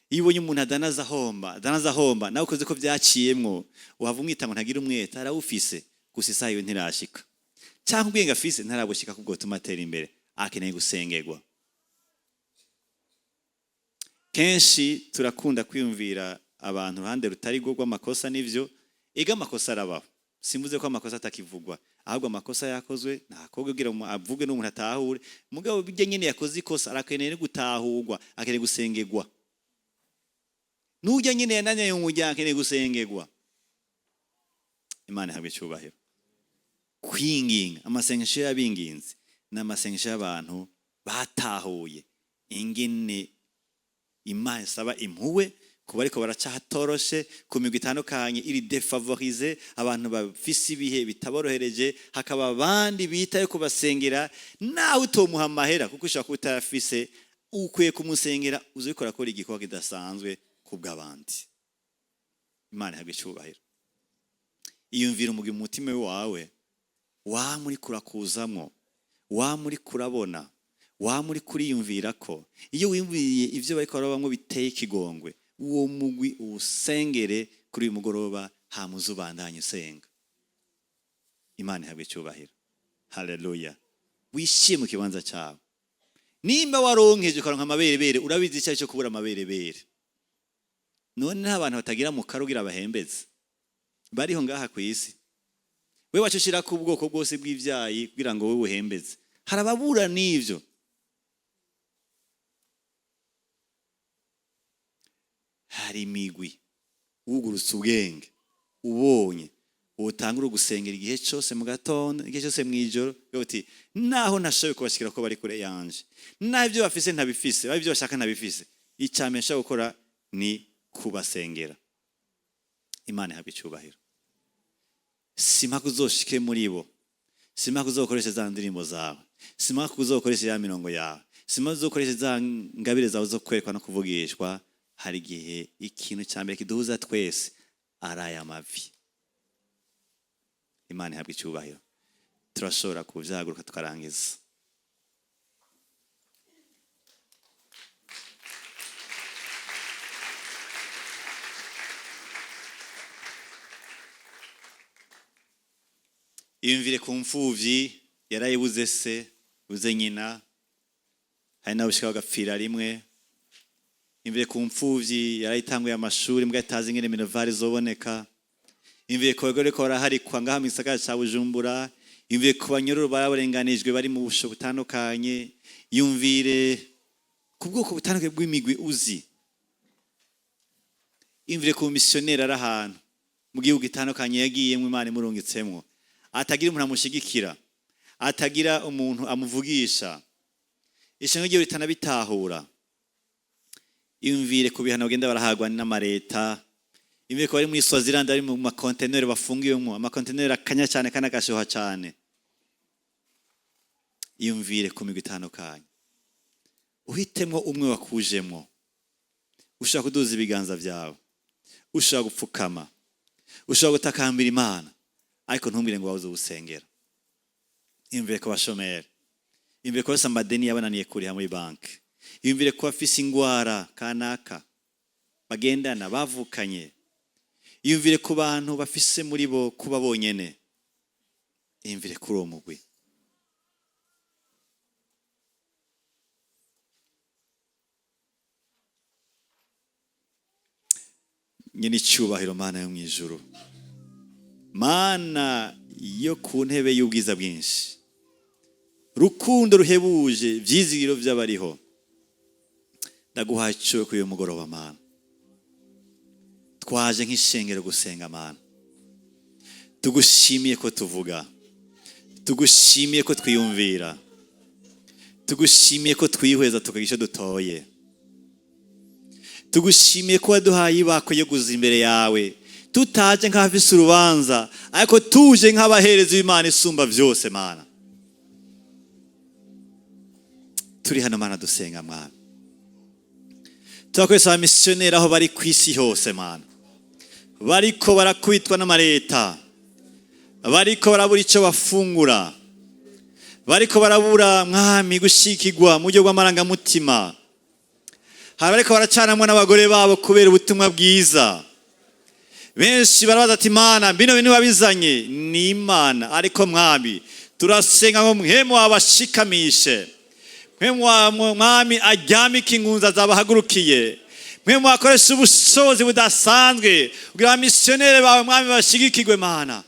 Iyo ubonye umuntu adanaza ahomba, adanaza ahomba, nawe ukoze ko byaciyemwo, uhava umwita ngo ntagira umwete, arawufise, gusa isaha yiwe ntirashika, cyangwa ubwenge afise ntarabushika kubwo butuma atera imbere, akeneye gusengerwa. Kenshi turakunda kwiyumvira abantu uruhande rutari rwo rw'amakosa, n'ivyo ega amakosa arabaho, simvuze ko amakosa atakivugwa, ahubwo amakosa yakozwe ntakobwa kugira ngo avuge n'umuntu atahure, mugabo bijya nyene yakoze ikosa arakeneye no gutahurwa, akeneye gusengerwa. Nujya nyene yananiye mu muryango akeneye gusengerwa. Imana ihabwe icyubahiro. Kwinginga, amasengesho y'abinginzi ni amasengesho y'abantu batahuye ingene Imana isaba impuhwe kuba ariko baraca hatoroshe, ku migwi itandukanye iri defavorize, abantu bafise ibihe bitaborohereje, hakaba abandi bitaye kubasengera. Nawe utomuha amahera kuko ushobora kuba utayafise, ukwiye kumusengera, uzabikora akora igikorwa kidasanzwe kubw'abandi. Imana ihabwe icyubahiro. Iyumvira umugwi mu mutima wawe, wa muri kurakuzamwo, wa muri kurabona, wa muri kuriyumvira ko iyo wiyumviriye ivyo bariko barabamwo biteye ikigongwe, uwo mugwi uwusengere kuri uyu mugoroba, hama uze ubandanye usenga. Imana ihabwe icyubahiro. Haleluya. Wishime mu kibanza cyawe. Nimba waronkeje ukaronka amaberebere, urabizi icyo ari cyo kubura amaberebere. None nta bantu batagira mu karugira bahembeze bariho ngaha ku isi. We wacu ushira ku bwoko bwose bw'ivyayi kugira ngo wewe uhembeze, hari ababura n'ivyo. Hari imigwi wugurutse ubwenge ubonye wotangura gusengera igihe cyose mu gatondo, igihe cyose mu ijoro, uti naho ntashoboye kubashikira ko bari kure yanje, naho ibyo bafise ntabifise, naho ibyo bashaka ntabifise, icya mbere nshobora gukora ni kubasengera. Imana ihabwe icyubahiro. Simpaka uzoshike muri bo, simpaka uzokoresha za ndirimbo zawe, simpaka uzokoresha ya mirongo yawe, Si impamvu zo gukoresha za ngabire zawe zo kwerekwa no kuvugishwa. Hari igihe ikintu cya mbere kiduhuza twese ari aya mavi. Imana ihabwa icyubahiro. Turashobora kubyaguruka tukarangiza. Iyumvire ku mfuvyi yarayibuze se, buze nyina, hari n'abo bishika bagapfira rimwe. Imvire ku mfuvyi yarayitanguye amashuri mbwa itazi ingene minerval izoboneka. Imvire ku bagore ko baraharikwa ngaha mu gisagara ca Bujumbura. Imvire ku banyororo barabarenganijwe bari mu busho butandukanye. Yumvire ku bwoko butandukanye bw'imigwi uzi. Imvire ku missionnaire ari ahantu mu gihugu gitandukanye yagiyemwo, Imana imurungitsemwo, atagira umuntu amushigikira, atagira umuntu amuvugisha, ishenga ryiwe ritanabitahura. Imvire ku bihano bagenda barahagwa n'amareta. Imvire ku bari muri Swaziland bari mu makonteneri bafungiwemwo, amakonteneri akanya cyane kandi agashuha cyane. Iyumvire ku migwi itandukanye, uhitemwo umwe wakujemwo. Ushobora kuduza ibiganza byawe, ushobora gupfukama, ushobora gutakambira Imana, ariko ntumbwire ngo wabuze ubusengera. Iyumvire ku bashomeri, iyumvire ku bafise amadeni yabananiye kuriha muri banki, iyumvire ku bafise ingwara kanaka bagendana bavukanye, iyumvire ku bantu bafise muri bo kuba bonyene. Iyumvire kuri uwo mugwi. Nyine icyubahiro, Mana yo mu ijuru, Mana yo ku ntebe y'ubwiza bwinshi, rukundo ruhebuje, byizigiro by'abariho, ndaguhaye icyo kuri uyu mugoroba. Mana, twaje nk'ishengero gusenga. Mana, tugushimiye ko tuvuga, tugushimiye ko twiyumvira, tugushimiye ko twihweza tukagira icyo dutoye, tugushimiye ko waduhaye ibako yo kuza imbere yawe tutaje nk'abafise urubanza, ariko tuje nk'abaherezi b'Imana isumba byose. Mana, turi hano, Mana, dusenga. Mwana, turakwesa abamisiyoneri aho bari ku isi hose. Mana, bariko barakubitwa n'amareta, bariko barabura icyo bafungura, bariko barabura, Mwami, gushikirwa mu buryo bw'amarangamutima. Hari bariko baracanamwo n'abagore babo kubera ubutumwa bwiza. Benshi barabaza ati: "Mana, bino bintu wabizanye ni Imana?" Ariko Mwami, turasenga ngo Mpwemu wabashikamishe, Mpwemu wa Mwami aryamike ingunza zabahagurukiye, Mpwemu wakoresha ubushobozi budasanzwe kugira abamisiyoneri bawe, Mwami, bashigikirwe. Mana,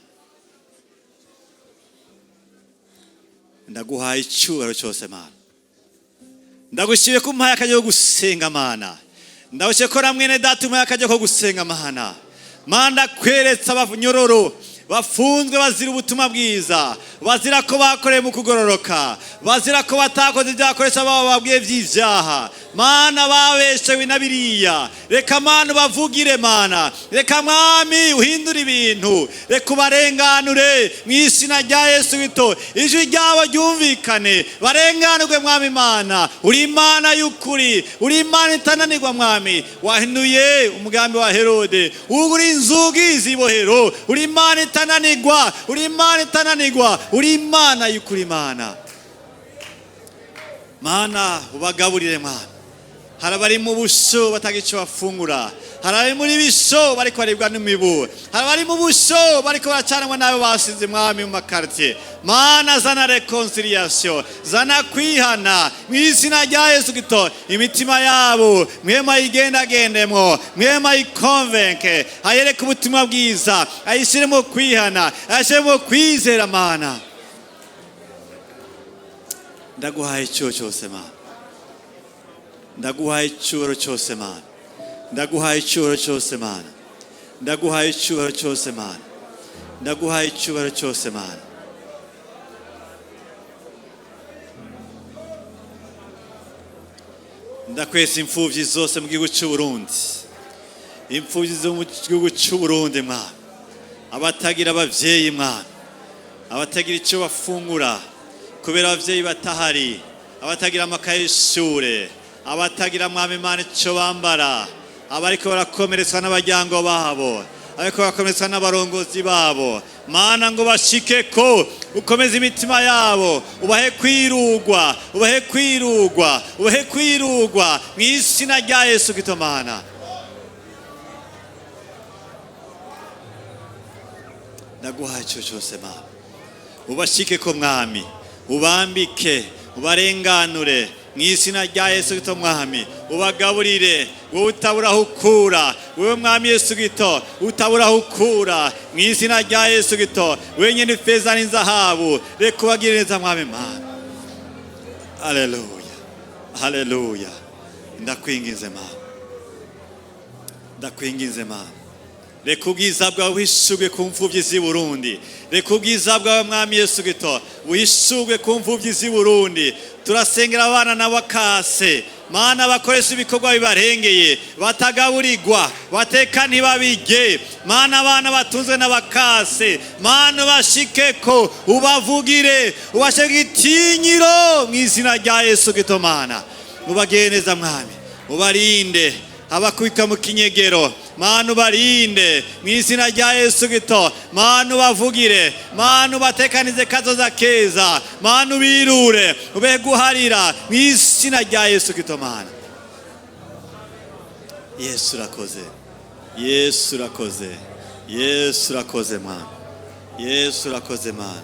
ndaguhaye icyubahiro cyose. Mana, ndagushimiye ko umpaye akajya ko gusenga. Mana, ndagushimiye ko na mwene data umpaye akajya ko gusenga. Mana, Mana, ndakweretse abanyororo bafunzwe bazira ubutumwa bwiza, bazira ko bakoreye mu kugororoka, bazira ko batakoze ibyakoresha babo babwiye by'ibyaha. Mana, babeshewe na biriya. Reka, Mana, ubavugire. Mana, reka, Mwami, uhindure ibintu, reka ubarenganure mu izina rya Yesu Kristo, ijwi ryabo ryumvikane, barenganurwe. Mwami Mana, uri Imana y'ukuri, uri Imana itananirwa. Mwami, wahinduye umugambi wa Herode, uri inzugi z'ibohero. Uri Imana itananirwa, uri Imana itananirwa, uri Imana y'ukuri. Mana, Mana, ubagaburire. Mwana, hari abari mu busho batagira icyo bafungura, hari abari muri bisho bariko baribwa n'imibu, hari abari mu busho bariko baracanwa n'abo basize, Mwami, mu makartier. Mana, zana réconciliation, zana kwihana mu izina rya Yesu Kristo. Imitima yabo, Mpwemu ayigendagendemwo, Mpwemu ayikonvenke, ayereke ubutumwa bwiza, ayishyire mu kwihana, ayishyire mu kwizera. Mana, ndaguhaye icyo cyose. Mana, ndaguhaye icyubahiro cyose. Mana, ndaguhaye icyubahiro cyose. Mana, ndaguhaye icyubahiro cyose. Mana, ndaguhaye icyubahiro cyose. Mana, ndakwesa imfubyi zose mu gihugu cy'u Burundi, imfubyi zo mu gihugu cy'u Burundi. Mwana, abatagira abavyeyi, mwana, abatagira icyo bafungura kubera abavyeyi batahari. Abatagira amakaye y'ishure, abatagira, Mwami Imana, ico bambara, abariko barakomeretswa n'abaryango babo, ariko barakomeretswa n'abarongozi babo, Mana, ngo bashike ko ukomeze imitima yabo, ubahe kwirugwa, ubahe kwirugwa, ubahe kwirugwa mu izina rya Yesu Kristo. Mana, ndaguhaye ico cyose. Mana, ubashike ko, Mwami, ubambike, ubarenganure mu izina rya Yesu Kristo. Mwami, ubagaburire, wowe utabura aho ukura, wowe Mwami Yesu Kristo utabura aho ukura, mu izina rya Yesu Kristo, wenyine ifeza n'inzahabu, reka ubagirire neza, Mwami Mana. Haleluya, haleluya! Ndakwinginze Mana, ndakwinginze Mana, reka ubwiza bwawe buhishurwe ku mfubyi z'i Burundi. Reka ubwiza bwawe, Mwami Yesu Kristo, buhishurwe ku mfubyi z'i Burundi. Turasengera abana n'abakase, Mana, bakoresha ibikorwa bibarengeye, batagaburirwa, bateka ntibabirye. Mana, abana batunzwe n'abakase, Mana, ubashike ko, ubavugire, ubashe igitinyiro mu izina rya Yesu Kristo. Mana, ubagire neza, Mwami, ubarinde abakubita mu kinyegero. Mana, ubarinde mu izina rya Yesu Kristo. Mana, ubavugire. Mana, ubatekanize kazoza keza. Mana, ubirure, ube guharira mu izina rya Yesu Kristo. Mana, Yesu urakoze, Yesu urakoze, Yesu urakoze. Mana, Yesu urakoze. Mana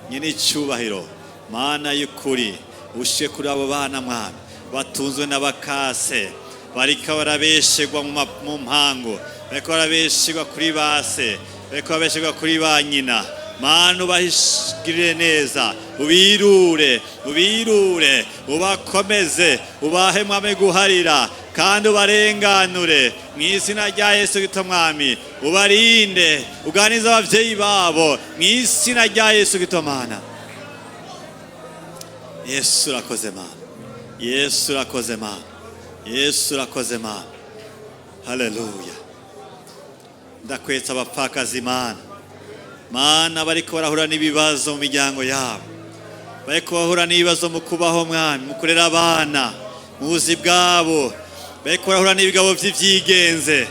nyine icyubahiro, Mana y'ukuri, ushe kuri abo bana, Mwana, batunzwe n'abakase, bariko barabeshegwa mu mpango, bariko barabeshegwa kuri base, bariko barabeshegwa kuri ba nyina. Mana, ubahishigirire neza, ubirure, ubirure, ubakomeze, ubahe, Mwami, guharira, kandi ubarenganure mu izina rya Yesu Kristo. Mwami, ubarinde, uganize abavyeyi babo mu izina rya Yesu Kristo. Mana, Yesu urakoze. Mana, Yesu urakoze. Mana, Yesu urakoze. Mana, haleluya! Ndakwetsa abapfakazi, Mana. Mana, bariko barahura n'ibibazo mu miryango yabo, bariko bahura n'ibibazo mu kubaho, Mwami, mu kurera abana, mu buzi bwabo, bariko barahura n'ibigabo vy'ivyigenze.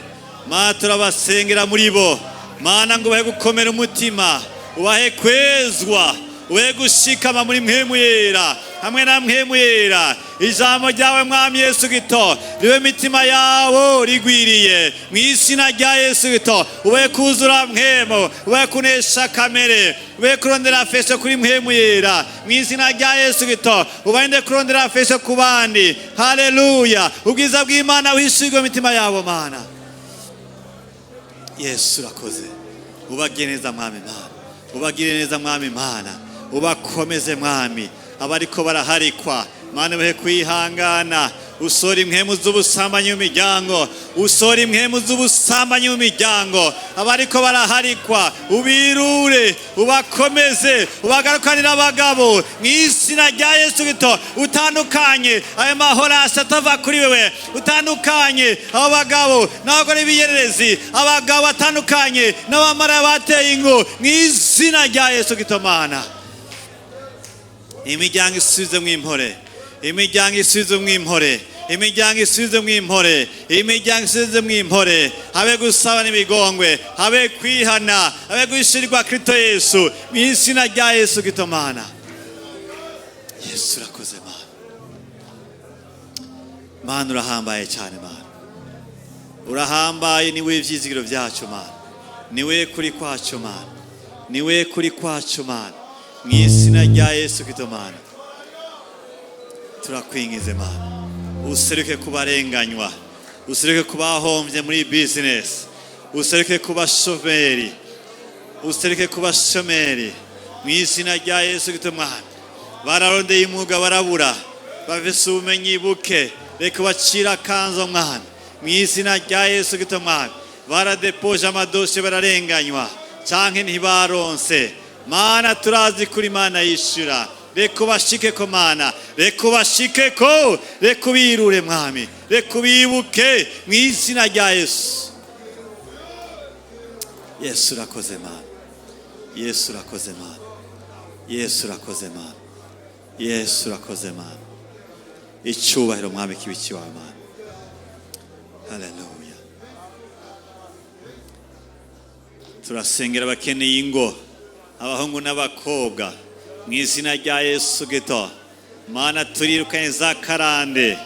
Mana, turabasengera muri bo, Mana, ngo ubahe gukomera umutima, ubahe kwezwa, ubahe gushikama muri Mpwemu Yera, hamwe na Mpwemu Yera. Ijambo ryawe, Mwami Yesu Kristo, ribe imitima yabo rigwiriye mu izina rya Yesu Kristo. Ubahe kuzura Mpwemu, ubahe kunesha kamere, ubahe kurondera fesho kuri Mpwemu Yera mu izina rya Yesu Kristo. Ubarinde kurondera fesho ku bandi. Haleluya! Ubwiza bw'Imana buhishurwe mu mitima yabo. Mana, Yesu urakoze. Ubagire neza, Mwami Mana, ubagire neza, Mwami Mana, ubakomeze, Mwami. Abariko baraharikwa, Mana, ubahe kwihangana. Usora impwemu z'ubusambanyi mu miryango, usora impwemu z'ubusambanyi mu miryango. Abariko baraharikwa, ubirure, ubakomeze, ubagarukanire abagabo mu izina rya Yesu Kristo. Utandukanye ayo mahorasi atava kuri wewe, utandukanye abo bagabo n'abagore b'iyererezi, abagabo batandukanye n'abamara bateye ingo mu izina rya Yesu Kristo. Mana, imiryango isubize mu impore, imiryango isubize mu impore, imiryango isubize mu impore, imiryango isubize mu impore. Habe gusaba n'ibigongwe, habe kwihana, habe guhishirirwa Kristo Yesu mu izina rya Yesu Kristo. Mana, Yesu urakoze. Mana, Mana, urahambaye cyane. Mana, urahambaye, niwe ivyizigiro byacu. Mana, niwe kuri kwacu. Mana, niwe kuri kwacu. Mana, mu izina rya Yesu Kristo, Mana, turakwingize. Mana, useruke ku barenganywa, useruke ku bahombye muri business, useruke ku bashomeri, useruke ku bashomeri mu izina rya Yesu Kristo. Mwana, bararondeye umwuga barabura, bafise ubumenyi buke, reka bacira akanzo, Mwana, mu izina rya Yesu Kristo. Mwana, baradepoje amadosiye, bararenganywa canke ntibaronse. Mana, turazi kuri Mana yishura, reka ubashike ko. Mana, reka ubashike ko, reka ubirure, Mwami, reka ubibuke mu izina rya Yesu. Yesu urakoze. Mana, Yesu urakoze. Mana, Yesu urakoze. Mana, Yesu urakoze. Mana. Icyubahiro mwami kibe ikiwawe Mana. Haleluya. Turasengera abakeneye ingo, abahungu n'abakobwa, mu izina rya Yesu Kristo. Mana, turirukanye za karande,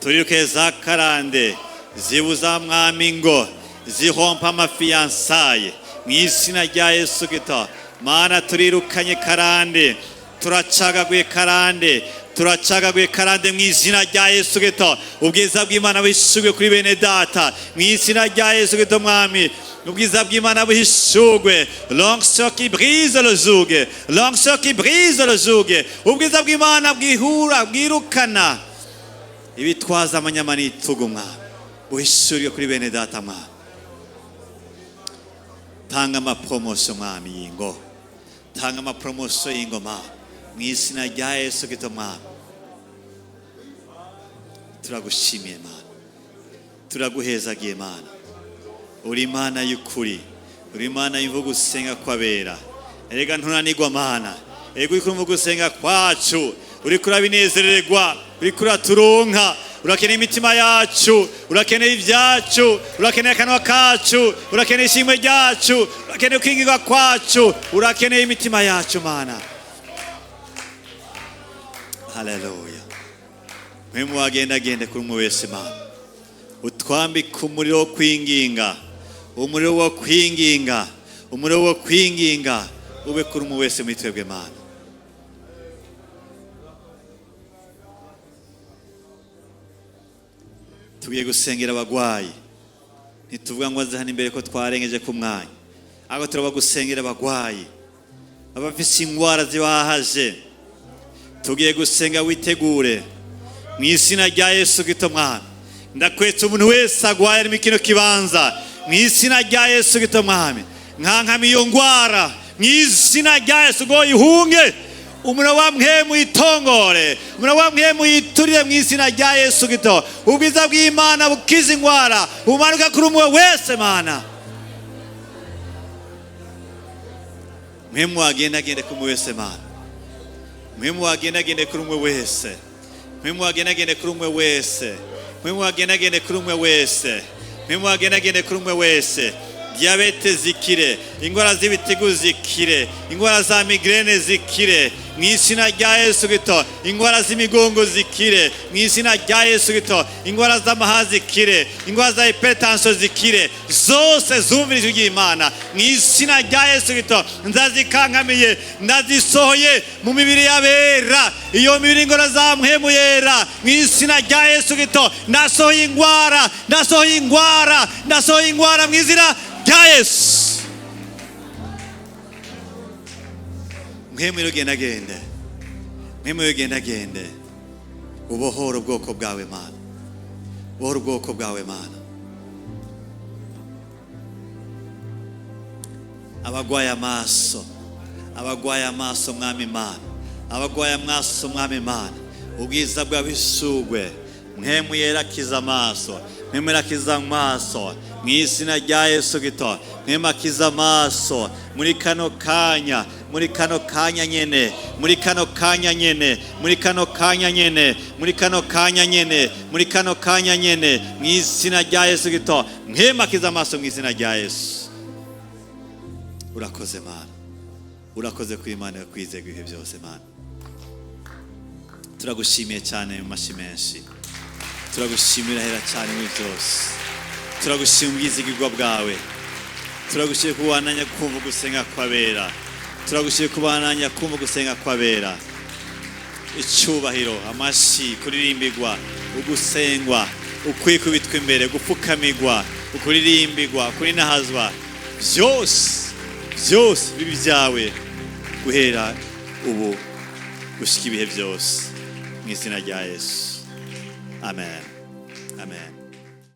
turirukanye za karande zibuza mwami ingo, zihompa ama fiançailles, mu izina rya Yesu Kristo. Mana, turirukanye karande, turacagaguye karande, turacagaguye karande mu izina rya Yesu Kristo. Ubwiza bw'Imana buhishurwe kuri bene data mu izina rya Yesu Kristo. Mwami, ubwiza bw'Imana buhishurwe. L'onction qui brise le joug, l'onction qui brise le joug. Ubwiza bw'Imana bwihura, bwirukana ibitwaza amanyama n'itugu, mwami, buhishurwe kuri bene data. Mwami, tanga ama promotion, mwami, y'ingo. Tanga ama promotion y'ingo, mwami, mu izina rya Yesu Kristo. Mwami, turagushimiye Mana, turaguhezagiye Mana. Uri Imana y'ukuri, uri Imana yumva gusenga kw'abera. Erega ntunanirwa Mana. Ego, uriko urumva gusenga kwacu, uriko urabinezererwa, uriko uraturonka. Urakeneye imitima yacu, urakeneye ibyacu, urakeneye akanwa kacu, urakeneye ishimwe ryacu, urakeneye kwingirwa kwacu, urakeneye imitima yacu Mana. Haleluya. Mpwemu wagendagende kuri umwe wese Mana, utwambike umuriro wo kwinginga, umuriro wo kwinginga, umuriro wo kwinginga ube kuri umwe wese muri twebwe Mana. Tugiye gusengera abagwayi. Ntituvuga ngo aze hano imbere ko twarengeje ku mwanya, ahubwo turaba gusengera abagwayi, abafise ingwara zibahaje. Tugiye gusenga, witegure, mu izina rya Yesu Kristo. Mwana, ndakwetse umuntu wese agwaye ari muri kino kibanza, mu izina rya Yesu Kristo. Mwami, nkankama iyo ngwara mu izina rya Yesu ngo ihunge. Umuriro wa mpwemu yitongore, umuriro wa mpwemu yiturire mu izina rya Yesu Kristo. Ubwiza bw'Imana bukiza ingwara bumanuka kuri umwe wese Mana. Mpwemu wagendagende kuri umwe wese Mana. Mpwemu wagendagende kuri umwe wese. Mpwemu wagendagende kuri umwe wese. Mpwemu wagendagende kuri umwe wese. Mpwemu wagendagende kuri umwe wese. Diyabete zikire, ingwara z'ibitigu zikire, ingwara za migraine zikire mu izina rya Yesu Kristo. Ingwara z'imigongo zikire mu izina rya Yesu Kristo. Ingwara z'amaha zikire, ingwara za hypertension zikire, zose zumvira ijwi ry'Imana mu izina rya Yesu Kristo. Ndazikankamiye, ndazisohoye mu mibiri y'abera, iyo mibiri ingwara za mpwemu yera, mu izina rya Yesu Kristo. Ndasohoye ingwara, ndasohoye ingwara, ndasohoye ingwara mu izina rya Yesu. Mpwemu ugendagende, mpwemu ugendagende, ubohora ubwoko bwawe Mana, ubohora ubwoko bwawe Mana. Abagwaye amaso, abagwaye amaso, mwami Mana, abagwaye amaso, mwami Mana, ubwiza bwawe isugwe. Mpwemu yera akiza amaso, mpwemu yera akiza amaso mu izina rya Yesu Kristo. Mpwemu akiza amaso muri kano kanya, muri kano kanya nyene, muri kano kanya nyene, muri kano kanya nyene, muri kano kanya nyene, muri kano kanya nyene, mu izina rya Yesu Kristo. Mpwemu akiza amaso mu izina rya Yesu. Urakoze Mana, urakoze ku Imana yo kwizerwa ibihe byose Mana. Turagushimiye cyane mu mashi menshi, turagushimira hera cyane muri byose. Turagushima ubwizigirwa bwawe, turagushimiye kubandanya kumva gusenga kw'abera, turagushimiye kubandanya kumva gusenga kw'abera. Icyubahiro, amashi, kuririmbirwa, ugusengwa, ukwikubitwa imbere, gupfukamigwa, ukuririmbirwa, kurinahazwa, byose byose bibi byawe guhera ubu gushika ibihe byose, mu izina rya Yesu. Amen, amen.